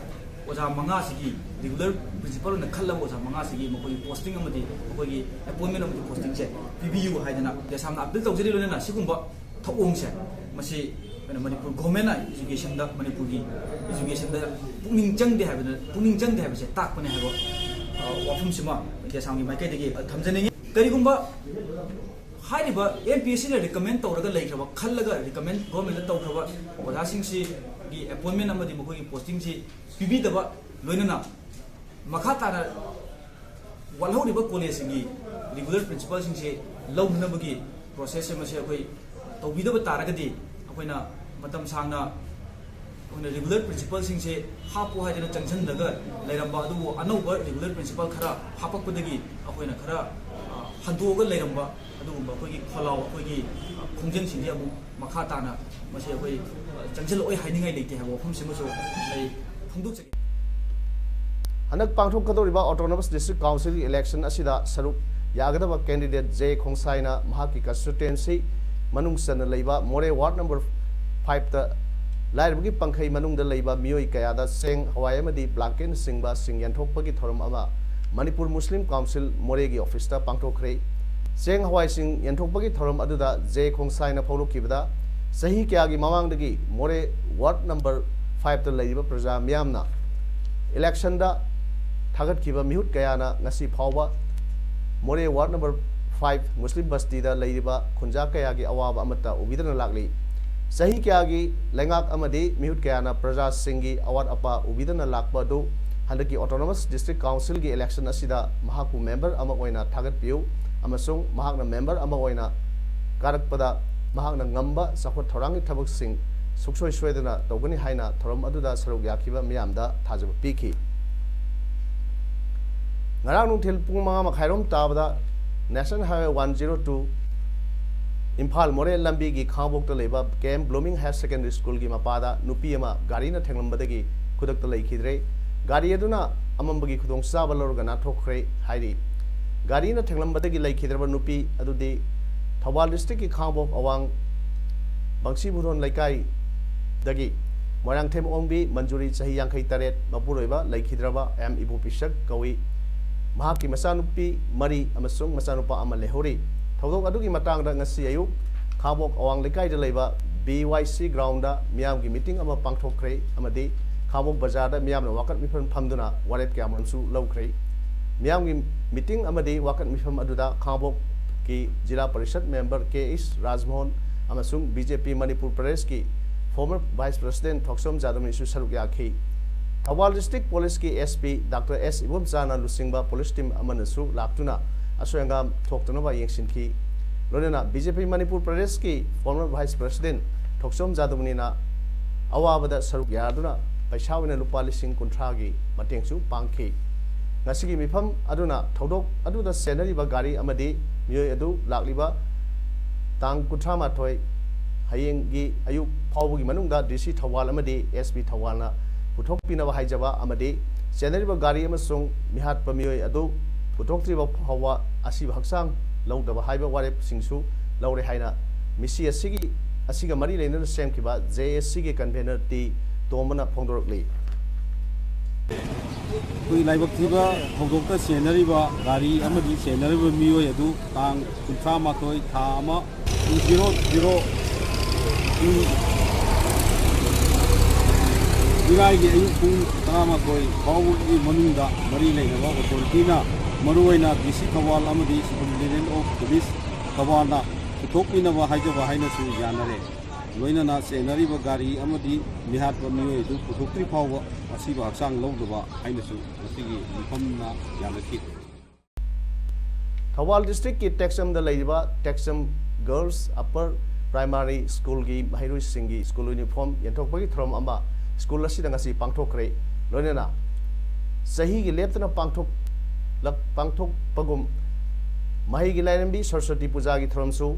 ꯑꯣꯖꯥ ꯃꯉꯥꯁꯤꯒꯤ ꯔꯤꯒꯨꯂꯔ ꯄ꯭ꯔꯤꯟꯁꯤꯄꯥꯜ ꯑꯣꯏꯅ ꯈꯜꯂꯕ ꯑꯣꯖꯥ ꯃꯉꯥꯁꯤꯒꯤ ꯃꯈꯣꯏꯒꯤ ꯄꯣꯁꯇꯤꯡ ꯑꯃꯗꯤ ꯃꯈꯣꯏꯒꯤ ꯑꯦꯄꯣꯏꯟꯃꯦꯟ ꯑꯃꯗꯤ ꯄꯣꯁꯇꯤꯡꯁꯦ ꯄꯤꯕꯤꯌꯨ ꯍꯥꯏꯗꯅ ꯗꯦꯁꯥꯝꯅ ꯑꯄꯤꯜ ꯇꯧꯖꯔꯤ꯫ ꯂꯣꯏꯅꯅ ꯁꯤꯒꯨꯝꯕ ꯊꯧꯑꯣꯡꯁꯦ ꯃꯁꯤ ꯑꯩꯈꯣꯏꯅ ꯃꯅꯤꯄꯨꯔ ꯒꯣꯔꯃꯦꯟꯅ ꯏꯖꯨꯀꯦꯁꯟꯗ, ꯃꯅꯤꯄꯨꯔꯒꯤ ꯏꯖꯨꯀꯦꯁꯟꯗ ꯄꯨꯛꯅꯤꯡ ꯆꯪꯗꯦ ꯍꯥꯏꯕꯗ, ꯄꯨꯛꯅꯤꯡ ꯆꯪꯗꯦ ꯍꯥꯏꯕꯁꯦ ꯇꯥꯛꯄꯅꯦ ꯍꯥꯏꯕ, ꯑ, ꯋꯥꯐꯝꯁꯤꯃ ꯗꯦꯁꯥꯝꯒꯤ ꯃꯥꯏꯀꯩꯗꯒꯤ ꯊꯝꯖꯅꯤꯡꯉꯤ꯫ ꯀꯔꯤꯒꯨꯝꯕ ꯍꯥꯏꯔꯤꯕ ꯑꯦꯝ ꯄꯤ ꯑꯦꯁ ꯁꯤꯅ ꯔꯤꯀꯃꯦꯟ ꯇꯧꯔꯒ ꯂꯩꯈ꯭ꯔꯕ, ꯈꯜꯂꯒ ꯔꯤꯀꯃꯦꯟ ꯒꯣꯔꯃꯦꯟꯗ ꯇꯧꯈ꯭ꯔꯕ ꯑꯣꯖꯥꯁꯤꯡꯁꯤꯒꯤ ꯑꯦꯄꯣꯏꯟꯃꯦꯟ ꯑꯃꯗꯤ ꯃꯈꯣꯏꯒꯤ ꯄꯣꯁꯇꯤꯡꯁꯤ ꯄꯤꯕꯤꯗꯕ, ꯂꯣꯏꯅꯅ ꯃꯈꯥ ꯇꯥꯅ ꯋꯥꯠꯍꯧꯔꯤꯕ ꯀꯣꯂꯦꯖꯁꯤꯡꯒꯤ ꯔꯤꯒꯨꯂꯔ ꯄ꯭ꯔꯤꯟꯁꯤꯄꯥꯜꯁꯤꯡꯁꯦ ꯂꯧꯅꯅꯕꯒꯤ ꯄ꯭ꯔꯣꯁꯦꯁ ꯑꯃꯁꯦ ꯑꯩꯈꯣꯏ ꯇꯧꯕꯤꯗꯕ ꯇꯥꯔꯒꯗꯤ, ꯑꯩꯈꯣꯏꯅ ꯃꯇꯝ ꯁꯥꯡꯅ ꯑꯩꯈꯣꯏꯅ ꯔꯤꯒꯨꯂꯔ ꯄ꯭ꯔꯤꯟꯁꯤꯄꯥꯜꯁꯤꯡꯁꯦ ꯍꯥꯞꯄꯨ ꯍꯥꯏꯗꯅ ꯆꯪꯁꯤꯟꯂꯒ ꯂꯩꯔꯝꯕ, ꯑꯗꯨꯕꯨ ꯑꯅꯧꯕ ꯔꯤꯒꯨꯂꯔ ꯄ꯭ꯔꯤꯟꯁꯤꯄꯥꯜ ꯈꯔ ꯍꯥꯄꯛꯄꯗꯒꯤ ꯑꯩꯈꯣꯏꯅ ꯈꯔ, ꯑ, ꯍꯟꯗꯣꯛꯑꯒ ꯂꯩꯔꯝꯕ ꯑꯗꯨꯒꯨꯝꯕ ꯑꯩꯈꯣꯏꯒꯤ ꯈꯣꯜꯂꯥꯎ, ꯑꯩꯈꯣꯏꯒꯤ, ꯑ, ꯈꯣꯡꯖꯪꯁꯤꯡꯁꯦ ꯑꯃꯨꯛ ꯃꯈꯥ ꯇꯥꯅ ꯃꯁꯤ ꯑꯩꯈꯣꯏ, ꯑ, ꯆꯪꯁꯤꯜꯂꯛꯑꯣꯏ ꯍꯥꯏꯅꯤꯡꯉꯥꯏ ꯂꯩꯇꯦ ꯍꯥꯏꯕ ꯋꯥꯐꯝꯁꯤꯃꯁꯨ ꯑꯩ ꯐꯣꯡꯗꯣꯛꯆꯒꯦ꯫ ꯍꯟꯗꯛ ꯄꯥꯡꯊꯣꯛꯀꯗꯧꯔꯤꯕ ꯑꯣꯇꯣꯅꯣꯃꯁ ꯗꯤꯁꯇ꯭ꯔꯤꯛ ꯀꯥꯎꯟꯁꯤꯜꯒꯤ ꯏꯂꯦꯛꯁꯟ ꯑꯁꯤꯗ ꯁꯔꯨꯛ ꯌꯥꯒꯗꯕ ꯀꯦꯟꯗꯤꯗꯦꯠ ꯖꯦ ꯈꯣꯡꯁꯥꯏꯅ ꯃꯍꯥꯛꯀꯤ ꯀꯟꯁꯇꯤꯇ꯭ꯋꯦꯟꯁꯤ ꯃꯅꯨꯡ ꯆꯟꯅ ꯂꯩꯕ ꯃꯣꯔꯦ ꯋꯥꯔꯗ ꯅꯝꯕꯔ ꯐꯥꯏꯚꯇ ꯂꯥꯏꯔꯕꯒꯤ ꯄꯪꯈꯩ ꯃꯅꯨꯡꯗ ꯂꯩꯕ ꯃꯤꯑꯣꯏ ꯀꯌꯥꯗ ꯆꯦꯡ, ꯍꯋꯥꯏ ꯑꯃꯗꯤ ꯕ꯭ꯂꯥꯡꯀꯦꯠꯅꯆꯤꯡꯕꯁꯤꯡ ꯌꯦꯟꯊꯣꯛꯄꯒꯤ ꯊꯧꯔꯝ ꯑꯃ ꯃꯅꯤꯄꯨꯔ ꯃꯨꯁꯂꯤꯝ ꯀꯥꯎꯟꯁꯤꯜ ꯃꯣꯔꯦꯒꯤ ꯑꯣꯐꯤꯁꯇ ꯄꯥꯡꯊꯣꯛꯈ꯭ꯔꯦ꯫ ꯆꯦꯡ ꯍꯋꯥꯏꯁꯤꯡ ꯌꯦꯟꯊꯣꯛꯄꯒꯤ ꯊꯧꯔꯝ ꯑꯗꯨꯗ ꯖꯦ ꯈꯣꯡꯁꯥꯏꯅ ꯐꯣꯡꯗꯣꯛꯈꯤꯕꯗ, ꯆꯍꯤ ꯀꯌꯥꯒꯤ ꯃꯃꯥꯡꯗꯒꯤ ꯃꯣꯔꯦ ꯋꯥꯔꯗ ꯅꯝꯕꯔ ꯐꯥꯏꯚꯇ ꯂꯩꯔꯤꯕ ꯄ꯭ꯔꯖꯥ ꯃꯤꯌꯥꯝꯅ ꯏꯂꯦꯛꯁꯟꯗ ꯊꯥꯒꯠꯈꯤꯕ ꯃꯤꯍꯨꯠ ꯀꯌꯥꯅ ꯉꯁꯤ ꯐꯥꯎꯕ ꯃꯣꯔꯦ ꯋꯥꯔꯗ ꯅꯝꯕꯔ ꯐꯥꯏꯚ ꯃꯨꯁꯂꯤꯝ ꯕꯁꯇꯤꯗ ꯂꯩꯔꯤꯕ ꯈꯨꯟꯖꯥ ꯀꯌꯥꯒꯤ ꯑꯋꯥꯕ ꯑꯃꯠꯇ ꯎꯕꯤꯗꯅ ꯂꯥꯛꯂꯤ꯫ ꯆꯍꯤ ꯀꯌꯥꯒꯤ ꯂꯩꯉꯥꯛ ꯑꯃꯗꯤ ꯃꯤꯍꯨꯠ ꯀꯌꯥꯅ ꯄ꯭ꯔꯖꯥꯁꯤꯡꯒꯤ ꯑꯋꯥꯠ ꯑꯄꯥ ꯎꯕꯤꯗꯅ ꯂꯥꯛꯄ ꯑꯗꯨ ꯍꯟꯗꯛꯀꯤ ꯑꯣꯇꯣꯅꯣꯃꯁ ꯗꯤꯁꯇ꯭ꯔꯤꯛ ꯀꯥꯎꯟꯁꯤꯜꯒꯤ ꯏꯂꯦꯛꯁꯟ ꯑꯁꯤꯗ ꯃꯍꯥꯛꯄꯨ ꯃꯦꯝꯕꯔ ꯑꯃ ꯑꯣꯏꯅ ꯊꯥꯒꯠꯄꯤꯌꯨ ꯑꯃꯁꯨꯡ ꯃꯍꯥꯛꯅ ꯃꯦꯝꯕꯔ ꯑꯃ ꯑꯣꯏꯅ ꯀꯥꯔꯛꯄꯗ ꯃꯍꯥꯛꯅ ꯉꯝꯕ ꯆꯥꯎꯈꯠ ꯊꯧꯔꯥꯡꯒꯤ ꯊꯕꯛꯁꯤꯡ ꯁꯨꯡꯁꯣꯏ ꯁꯣꯏꯗꯅ ꯇꯧꯒꯅꯤ ꯍꯥꯏꯅ ꯊꯧꯔꯝ ꯑꯗꯨꯗ ꯁꯔꯨꯛ ꯌꯥꯈꯤꯕ ꯃꯤꯌꯥꯝꯗ ꯊꯥꯖꯕ ꯄꯤꯈꯤ꯫ ꯉꯔꯥꯡ ꯅꯨꯡꯊꯤꯜ ꯄꯨꯡ ꯃꯉꯥ ꯃꯈꯥꯏꯔꯣꯝ ꯇꯥꯕꯗ National Highway one zero two Imphal ꯃꯣꯔꯦ ꯂꯝꯕꯤꯒꯤ ꯈꯥꯡꯉꯕꯣꯛꯇ ꯂꯩꯕ ꯀꯦ ꯑꯦꯝ ꯕ꯭ꯂꯨꯃꯤꯡ ꯍꯥꯌꯔ ꯁꯦꯀꯦꯟꯗꯔꯤ ꯁ꯭ꯀꯨꯜꯒꯤ ꯃꯄꯥꯗ ꯅꯨꯄꯤ ꯑꯃ ꯒꯥꯔꯤꯅ ꯊꯦꯡꯂꯝꯕꯗꯒꯤ ꯈꯨꯗꯛꯇ ꯂꯩꯈꯤꯗ꯭ꯔꯦ꯫ ꯒꯥꯔꯤ ꯑꯗꯨꯅ ꯑꯃꯝꯕꯒꯤ ꯈꯨꯗꯣꯡꯆꯥꯕ ꯂꯧꯔꯒ ꯅꯥꯟꯊꯣꯛꯈ꯭ꯔꯦ ꯍꯥꯏꯔꯤ꯫ ꯒꯥꯔꯤꯅ ꯊꯦꯡꯂꯝꯕꯗꯒꯤ ꯂꯩꯈꯤꯗ꯭ꯔꯕ ꯅꯨꯄꯤ ꯑꯗꯨꯗꯤ ꯊꯧꯕꯥꯜ ꯗꯤꯁꯇ꯭ꯔꯤꯛꯀꯤ ꯈꯥꯡꯉꯕꯣꯛ ꯑꯋꯥꯡ ꯕꯪꯁꯤꯕꯨꯗꯣꯟ ꯂꯩꯀꯥꯏꯗꯒꯤ ꯃꯣꯏꯔꯥꯡꯊꯦꯝ ꯑꯣꯡꯕꯤ ꯃꯟꯖꯨꯔꯤ, ꯆꯍꯤ ꯌꯥꯡꯈꯩ ꯇꯔꯦꯠ, ꯃꯄꯨꯔꯣꯏꯕ ꯂꯩꯈꯤꯗ꯭ꯔꯕ ꯑꯦꯝ ꯏꯕꯣꯄꯤꯁꯛ ꯀꯧꯏ꯫ ꯃꯍꯥꯛꯀꯤ ꯃꯆꯥꯅꯨꯄꯤ ꯃꯔꯤ ꯑꯃꯁꯨꯡ ꯃꯆꯥꯅꯨꯄꯥ ꯑꯃ ꯂꯩꯍꯧꯔꯤ꯫ ꯊꯧꯗꯣꯛ ꯑꯗꯨꯒꯤ ꯃꯇꯥꯡꯗ ꯉꯁꯤ ꯑꯌꯨꯛ ꯈꯥꯡꯉꯕꯣꯛ ꯑꯋꯥꯡ ꯂꯩꯀꯥꯏꯗ ꯂꯩꯕ ꯕꯤ ꯋꯥꯏ ꯁꯤ ꯒ꯭ꯔꯥꯎꯟꯗ ꯃꯤꯌꯥꯝꯒꯤ ꯃꯤꯇꯤꯡ ꯑꯃ ꯄꯥꯡꯊꯣꯛꯈ꯭ꯔꯦ ꯑꯃꯗꯤ ꯈꯥꯡꯉꯕꯣꯛ ꯕꯖꯥꯔꯗ ꯃꯤꯌꯥꯝꯅ ꯋꯥꯀꯠ ꯃꯤꯐꯝ ꯐꯝꯗꯨꯅ ꯋꯥꯔꯦꯞ ꯀꯌꯥꯃꯔꯨꯝꯁꯨ ꯂꯧꯈ꯭ꯔꯦ꯫ ꯃꯤꯌꯥꯝꯒꯤ ꯃꯤꯇꯤꯡ ꯑꯃꯗꯤ ꯋꯥꯀꯠ ꯃꯤꯐꯝ ꯑꯗꯨꯗ ꯈꯥꯡꯉꯕꯣꯛꯀꯤ ꯖꯤꯂꯥ ꯄꯔꯤꯁꯠ ꯃꯦꯝꯕꯔ ꯀꯦ ꯑꯩꯆ ꯔꯥꯖꯃꯣꯍꯟ ꯑꯃꯁꯨꯡ ꯕꯤ ꯖꯦ ꯄꯤ ꯃꯅꯤꯄꯨꯔ ꯄ꯭ꯔꯗꯦꯁꯀꯤ former vice president ꯊꯣꯛꯆꯣꯝ ꯖꯥꯗꯕꯅꯤꯁꯨ ꯁꯔꯨꯛ ꯌꯥꯈꯤ꯫ ꯊꯧꯕꯥꯜ ꯗꯤꯁꯇ꯭ꯔꯤꯛ ꯄꯨꯂꯤꯁꯀꯤ ꯑꯦꯁ ꯄꯤ ꯗꯥꯛꯇꯔ ꯑꯦꯁ ꯏꯕꯣꯝꯆꯥꯅ ꯂꯨꯆꯤꯡꯕ ꯄꯨꯂꯤꯁ ꯇꯤꯝ ꯑꯃꯅꯁꯨ ꯂꯥꯛꯇꯨꯅ ꯑꯁꯣꯏ ꯑꯉꯥꯝ ꯊꯣꯛꯇꯅꯕ ꯌꯦꯡꯁꯤꯟꯈꯤ꯫ ꯂꯣꯏꯅꯅ ꯕꯤ ꯖꯦ ꯄꯤ ꯃꯅꯤꯄꯨꯔ ꯄ꯭ꯔꯗꯦꯁꯀꯤ former vice president ꯊꯣꯛꯆꯣꯝ ꯖꯥꯗꯕꯅꯤꯅ ꯑꯋꯥꯕꯗ ꯁꯔꯨꯛ ꯌꯥꯗꯨꯅ ꯄꯩꯁꯥ ꯑꯣꯏꯅ ꯂꯨꯄꯥ ꯂꯤꯁꯤꯡ ꯀꯨꯟꯊ꯭ꯔꯥꯒꯤ ꯃꯇꯦꯡꯁꯨ ꯄꯥꯡꯈꯤ꯫ ꯉꯁꯤꯒꯤ ꯃꯤꯐꯝ ꯑꯗꯨꯅ ꯊꯧꯗꯣꯛ ꯑꯗꯨꯗ ꯆꯦꯟꯅꯔꯤꯕ ꯒꯥꯔꯤ ꯑꯃꯗꯤ ꯃꯤꯑꯣꯏ ꯑꯗꯨ ꯂꯥꯛꯂꯤꯕ ꯇꯥꯡ ꯀꯨꯟꯊ꯭ꯔꯥ ꯃꯥꯊꯣꯏ, ꯍꯌꯦꯡꯒꯤ ꯑꯌꯨꯛ ꯐꯥꯎꯕꯒꯤ ꯃꯅꯨꯡꯗ ꯗꯤ ꯁꯤ ꯊꯧꯕꯥꯜ ꯑꯃꯗꯤ ꯑꯦꯁ ꯄꯤ ꯊꯧꯕꯥꯜꯅ ꯄꯨꯊꯣꯛꯄꯤꯅꯕ ꯍꯥꯏꯖꯕ ꯑꯃꯗꯤ ꯆꯦꯟꯅꯔꯤꯕ ꯒꯥꯔꯤ ꯑꯃꯁꯨꯡ ꯃꯤꯍꯥꯠꯄ ꯃꯤꯑꯣꯏ ꯑꯗꯨ ꯄꯨꯊꯣꯛꯇ꯭ꯔꯤꯕ ꯐꯥꯎꯕ ꯑꯁꯤꯕ ꯍꯛꯆꯥꯡ ꯂꯧꯗꯕ ꯍꯥꯏꯕ ꯋꯥꯔꯦꯞꯁꯤꯡꯁꯨ ꯂꯧꯔꯦ ꯍꯥꯏꯅ ꯃꯤꯁꯤ ꯑꯁꯤꯒꯤ, ꯑꯁꯤꯒ ꯃꯔꯤ ꯂꯩꯅꯅ ꯁꯦꯝꯈꯤꯕ ꯖꯦ ꯑꯦ ꯁꯤꯒꯤ convener ꯇꯤ ꯇꯣꯝꯕꯅ ꯐꯣꯡꯗꯣꯔꯛꯂꯤ꯫ ꯑꯩꯈꯣꯏ ꯂꯥꯏꯕꯛ ꯊꯤꯕ ꯊꯧꯗꯣꯛꯇ ꯆꯦꯟꯅꯔꯤꯕ ꯒꯥꯔꯤ ꯑꯃꯗꯤ ꯆꯦꯟꯅꯔꯤꯕ ꯃꯤꯑꯣꯏ ꯑꯗꯨ ꯇꯥꯡ ꯀꯨꯟꯊ꯭ꯔꯥ ꯃꯥꯊꯣꯏ, ꯊꯥ ꯑꯃ, ꯄꯨꯡ zero zero, ꯄꯨꯡ ꯏꯔꯥꯏꯒꯤ ꯑꯌꯨꯛ ꯄꯨꯡ ꯇꯔꯥꯃꯥꯊꯣꯏ ꯐꯥꯎꯕꯒꯤ ꯃꯅꯨꯡꯗ ꯃꯔꯤ ꯂꯩꯅꯕ authority ꯅ, ꯃꯔꯨꯑꯣꯏꯅ ꯗꯤ ꯁꯤ ꯊꯧꯕꯥꯜ ꯑꯃꯗꯤ Superintendent of Police ꯊꯧꯕꯥꯜꯅ ꯄꯨꯊꯣꯛꯄꯤꯅꯕ ꯍꯥꯏꯖꯕ ꯍꯥꯏꯅꯁꯨ ꯌꯥꯅꯔꯦ꯫ ꯂꯣꯏꯅꯅ ꯆꯦꯟꯅꯔꯤꯕ ꯒꯥꯔꯤ ꯑꯃꯗꯤ ꯃꯤꯍꯥꯠꯄ ꯃꯤꯑꯣꯏ ꯑꯗꯨ ꯄꯨꯊꯣꯛꯇ꯭ꯔꯤ ꯐꯥꯎꯕ ꯑꯁꯤꯕ ꯍꯛꯆꯥꯡ ꯂꯧꯗꯕ ꯍꯥꯏꯅꯁꯨ ꯃꯁꯤꯒꯤ ꯃꯤꯐꯝꯅ ꯌꯥꯅꯈꯤ꯫ ꯊꯧꯕꯥꯜ ꯗꯤꯁꯇ꯭ꯔꯤꯛꯀꯤ ꯇꯦꯛꯆꯝꯗ ꯂꯩꯔꯤꯕ ꯇꯦꯛꯆꯝ Girls Upper Primary School ꯒꯤ ꯃꯍꯩꯔꯣꯏꯁꯤꯡꯒꯤ school uniform ꯌꯦꯟꯊꯣꯛꯄꯒꯤ ꯊꯧꯔꯝ ꯑꯃ school ꯑꯁꯤꯗ ꯉꯁꯤ ꯄꯥꯡꯊꯣꯛꯈ꯭ꯔꯦ꯫ ꯂꯣꯏꯅꯅ ꯆꯍꯤꯒꯤ ꯂꯦꯞꯇꯅ ꯄꯥꯡꯊꯣꯛꯂꯛ-, ꯄꯥꯡꯊꯣꯛꯄꯒꯨꯝ ꯃꯍꯩꯒꯤ ꯂꯥꯏꯔꯦꯝꯕꯤ ꯁꯔꯁ꯭ꯋꯇꯤ ꯄꯨꯖꯥꯒꯤ ꯊꯧꯔꯝꯁꯨ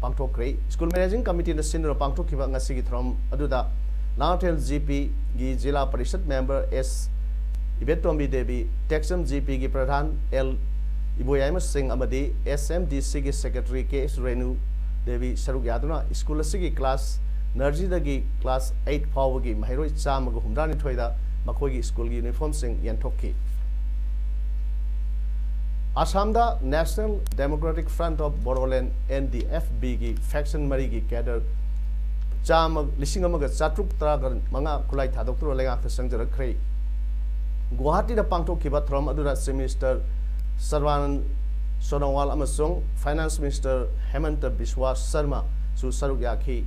ꯄꯥꯡꯊꯣꯛꯈ꯭ꯔꯦ꯫ School Managing Committee ꯅ ꯁꯤꯟꯗꯨꯅ ꯄꯥꯡꯊꯣꯛꯈꯤꯕ ꯉꯁꯤꯒꯤ ꯊꯧꯔꯝ ꯑꯗꯨꯗ ꯂꯥꯡꯉꯊꯦꯜ ꯖꯤ ꯄꯤ ꯒꯤ ꯖꯤꯂꯥ ꯄꯔꯤꯁꯠ ꯃꯦꯝꯕꯔ ꯑꯦꯁ ꯏꯕꯦꯇꯣꯝꯕꯤ ꯗꯦꯕꯤ, ꯇꯦꯛꯆꯝ ꯖꯤ ꯄꯤ ꯒꯤ ꯄ꯭ꯔꯙꯥꯟ ꯑꯦꯜ ꯏꯕꯣꯌꯥꯏꯃ ꯁꯤꯡ ꯑꯃꯗꯤ ꯑꯦꯁ ꯑꯦꯝ ꯗꯤ ꯁꯤ ꯒꯤ secretary ꯀꯦ ꯑꯦꯁ ꯔꯦꯅꯨ ꯗꯦꯕꯤ ꯁꯔꯨꯛ ꯌꯥꯗꯨꯅ school ꯑꯁꯤꯒꯤ class ꯅꯔꯖꯔꯤꯗꯒꯤ ꯀ꯭ꯂꯥꯁ ꯑꯩꯠ ꯐꯥꯎꯕꯒꯤ ꯃꯍꯩꯔꯣꯏ ꯆꯥꯝꯃꯒ ꯍꯨꯝꯗ꯭ꯔꯥꯅꯤꯊꯣꯏꯗ ꯃꯈꯣꯏꯒꯤ ꯁ꯭ꯀꯨꯜꯒꯤ ꯌꯨꯅꯤꯐꯣꯔꯝꯁꯤꯡ ꯌꯦꯟꯊꯣꯛꯈꯤ꯫ ꯑꯁꯥꯝꯗ National Democratic Front of Bodoland, N D F B ꯒꯤ ꯐꯦꯛꯁꯟ ꯃꯔꯤꯒꯤ ꯀꯦꯗꯔ ꯆꯥꯝꯃ, ꯂꯤꯁꯤꯡ ꯑꯃꯒ ꯆꯥꯇ꯭ꯔꯨꯛ ꯇꯔꯥꯒ ꯃꯉꯥ ꯈꯨꯠꯂꯥꯏ ꯊꯥꯗꯣꯛꯇꯨꯅ ꯂꯩꯉꯥꯛꯇ ꯆꯪꯖꯔꯛꯈ꯭ꯔꯦ꯫ ꯒꯨꯋꯥꯍꯥꯇꯤꯗ ꯄꯥꯡꯊꯣꯛꯈꯤꯕ ꯊꯧꯔꯝ ꯑꯗꯨꯗ Chief Minister Sarbanand Sonowal ꯑꯃꯁꯨꯡ Finance Minister ꯍꯦꯃꯟꯇ ꯕꯤꯁ꯭ꯋꯥ ꯁꯔꯃꯁꯨ ꯁꯔꯨꯛ ꯌꯥꯈꯤ꯫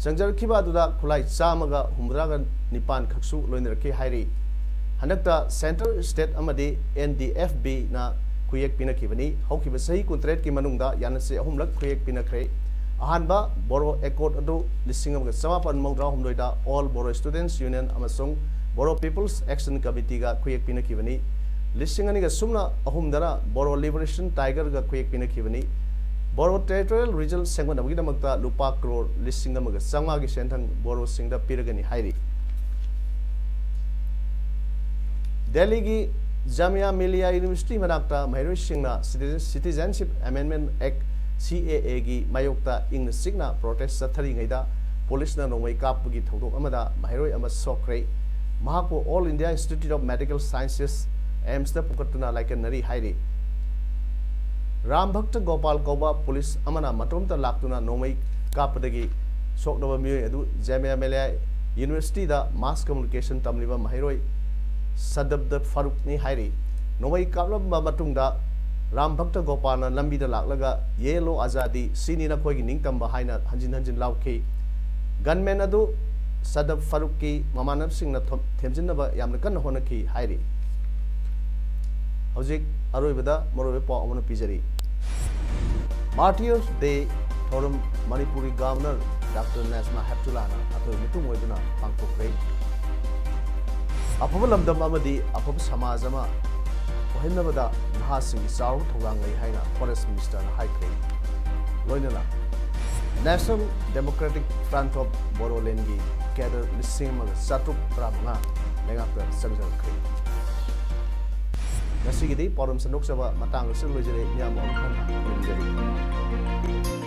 ꯆꯪꯖꯔꯛꯈꯤꯕ ꯑꯗꯨꯗ ꯈꯨꯠꯂꯥꯏ ꯆꯥꯝꯃꯒ ꯍꯨꯝꯐꯨꯇꯔꯥꯒ ꯅꯤꯄꯥꯟ ꯈꯛꯁꯨ ꯂꯣꯏꯅꯔꯛꯈꯤ ꯍꯥꯏꯔꯤ꯫ ꯍꯟꯗꯛꯇ Centre, State ꯑꯃꯗꯤ N D F B ꯅ ꯈꯨꯌꯦꯛ ꯄꯤꯅꯈꯤꯕꯅꯤ꯫ ꯍꯧꯈꯤꯕ ꯆꯍꯤ ꯀꯨꯟꯇꯔꯦꯠꯀꯤ ꯃꯅꯨꯡꯗ ꯌꯥꯅꯁꯦ ꯑꯍꯨꯝꯂꯛ ꯈꯨꯌꯦꯛ ꯄꯤꯅꯈ꯭ꯔꯦ꯫ ꯑꯍꯥꯟꯕ Bodo Accord ꯑꯗꯨ ꯂꯤꯁꯤꯡ ꯑꯃꯒ ꯆꯥꯃꯥꯄꯟ ꯃꯧꯗ꯭ꯔꯥ ꯍꯨꯝꯗꯣꯏꯗ All Bodo Students Union ꯑꯃꯁꯨꯡ Bodo People's Action Committee ꯒ ꯈꯨꯌꯦꯛ ꯄꯤꯅꯈꯤꯕꯅꯤ꯫ ꯂꯤꯁꯤꯡ ꯑꯅꯤꯒ ꯁꯨꯞꯅ ꯑꯍꯨꯝꯗꯅ Bodo Liberation Tiger ꯒ ꯈꯨꯌꯦꯛ ꯄꯤꯅꯈꯤꯕꯅꯤ꯫ Bodo Territorial Region ꯁꯦꯝꯒꯠꯅꯕꯒꯤꯗꯃꯛꯇ ꯂꯨꯄꯥ ꯀ꯭ꯔꯣꯔ ꯂꯤꯁꯤꯡ ꯑꯃꯒ ꯆꯥꯝꯃꯉꯥꯒꯤ ꯁꯦꯟꯊꯪ ꯕꯣꯗꯣꯁꯤꯡꯗ ꯄꯤꯔꯒꯅꯤ ꯍꯥꯏꯔꯤ꯫ ꯗꯦꯜꯂꯤꯒꯤ ꯖꯥꯃꯤꯌꯥ ꯃꯤꯂꯤꯌꯥ ꯌꯨꯅꯤꯚꯔꯁꯤꯇꯤ ꯃꯅꯥꯛꯇ ꯃꯍꯩꯔꯣꯏꯁꯤꯡꯅ Citizen-, Citizenship Amendment Act, C A A ꯒꯤ ꯃꯥꯌꯣꯛꯇ ꯏꯪꯅ ꯆꯤꯛꯅ ꯄ꯭ꯔꯣꯇꯦꯁ ꯆꯠꯊꯔꯤꯉꯩꯗ ꯄꯨꯂꯤꯁꯅ ꯅꯣꯡꯃꯩ ꯀꯥꯞꯄꯒꯤ ꯊꯧꯗꯣꯛ ꯑꯃꯗ ꯃꯍꯩꯔꯣꯏ ꯑꯃ ꯁꯣꯛꯈ꯭ꯔꯦ꯫ ꯃꯍꯥꯛꯄꯨ All India Institute of Medical Sciences, AIIMS ꯇ ꯄꯨꯈꯠꯇꯨꯅ ꯂꯥꯏꯀꯠꯅꯔꯤ ꯍꯥꯏꯔꯤ꯫ ꯔꯥꯝ ꯚꯛꯇ ꯒꯣꯄꯥꯜ ꯀꯧꯕ ꯄꯨꯂꯤꯁ ꯑꯃꯅ ꯃꯇꯣꯝꯇ ꯂꯥꯛꯇꯨꯅ ꯅꯣꯡꯃꯩ ꯀꯥꯞꯄꯗꯒꯤ ꯁꯣꯛꯅꯕ ꯃꯤꯑꯣꯏ ꯑꯗꯨ ꯖꯥꯃꯤꯌꯥ ꯃꯤꯂꯤꯌꯥ ꯌꯨꯅꯤꯚꯔꯁꯤꯇꯤꯗ Mass Communication ꯇꯝꯂꯤꯕ ꯃꯍꯩꯔꯣꯏ ꯁꯗꯕꯗ ꯐꯥꯔꯨꯛꯅꯤ ꯍꯥꯏꯔꯤ꯫ ꯅꯣꯡꯃꯩ ꯀꯥꯞꯂꯝꯕ ꯃꯇꯨꯡꯗ ꯔꯥꯝ ꯚꯛꯇ ꯒꯣꯄꯥꯜꯅ ꯂꯝꯕꯤꯗ ꯂꯥꯛꯂꯒ "ꯌꯦ ꯂꯣ ꯑꯖꯥꯗꯤ, ꯁꯤꯅꯤ ꯅꯈꯣꯏꯒꯤ ꯅꯤꯡꯇꯝꯕ" ꯍꯥꯏꯅ ꯍꯟꯖꯤꯟ ꯍꯟꯖꯤꯟ ꯂꯥꯎꯈꯤ꯫ ꯒꯟꯃꯦꯟ ꯑꯗꯨ ꯁꯗꯕ ꯐꯥꯔꯨꯛꯀꯤ ꯃꯃꯥꯟꯅꯕꯁꯤꯡꯅ ꯊꯣꯝ-, ꯊꯦꯝꯖꯤꯟꯅꯕ ꯌꯥꯝꯅ ꯀꯟꯅ ꯍꯣꯠꯅꯈꯤ ꯍꯥꯏꯔꯤ꯫ ꯍꯧꯖꯤꯛ ꯑꯔꯣꯏꯕꯗ ꯃꯔꯨꯑꯣꯏꯕ ꯄꯥꯎ ꯑꯃꯅ ꯄꯤꯖꯔꯤ꯫ Martyrs Day ꯊꯧꯔꯝ ꯃꯅꯤꯄꯨꯔꯒꯤ ꯒꯕꯔꯅꯔ ꯗꯥꯛꯇꯔ ꯅꯖꯃꯥ ꯍꯦꯞꯇꯨꯂꯥꯅ ꯑꯊꯣꯏꯕ ꯃꯤꯄꯨꯝ ꯑꯣꯏꯗꯨꯅ ꯄꯥꯡꯊꯣꯛꯈ꯭ꯔꯦ꯫ ꯑꯐꯕ ꯂꯝꯗꯝ ꯑꯃꯗꯤ ꯑꯐꯕ ꯁꯃꯥꯖ ꯑꯃ ꯑꯣꯏꯍꯟꯅꯕꯗ ꯅꯍꯥꯁꯤꯡꯒꯤ ꯆꯥꯎꯔꯕ ꯊꯧꯗꯥꯡ ꯂꯩ ꯍꯥꯏꯅ Forest Ministerꯅ ꯍꯥꯏꯈ꯭ꯔꯦ꯫ ꯂꯣꯏꯅꯅ National Democratic Front of Bodolandꯒꯤ cadre ꯂꯤꯁꯤꯡ ꯑꯃꯒ ꯆꯥꯇ꯭ꯔꯨꯛ ꯇꯔꯥꯃꯉꯥ ꯂꯩꯉꯥꯛꯇ ꯆꯪꯖꯔꯛꯈ꯭ꯔꯦ꯫ ꯉꯁꯤꯒꯤꯗꯤ ꯄꯥꯎꯗꯝ ꯁꯟꯗꯣꯛꯆꯕ ꯃꯇꯥꯡ ꯑꯁꯤꯗ ꯂꯣꯏꯖꯔꯦ꯫ ꯃꯤꯌꯥꯝꯕ ꯑꯃꯨꯛ ꯍꯟꯅ ꯈꯨꯔꯨꯝꯖꯔꯤ꯫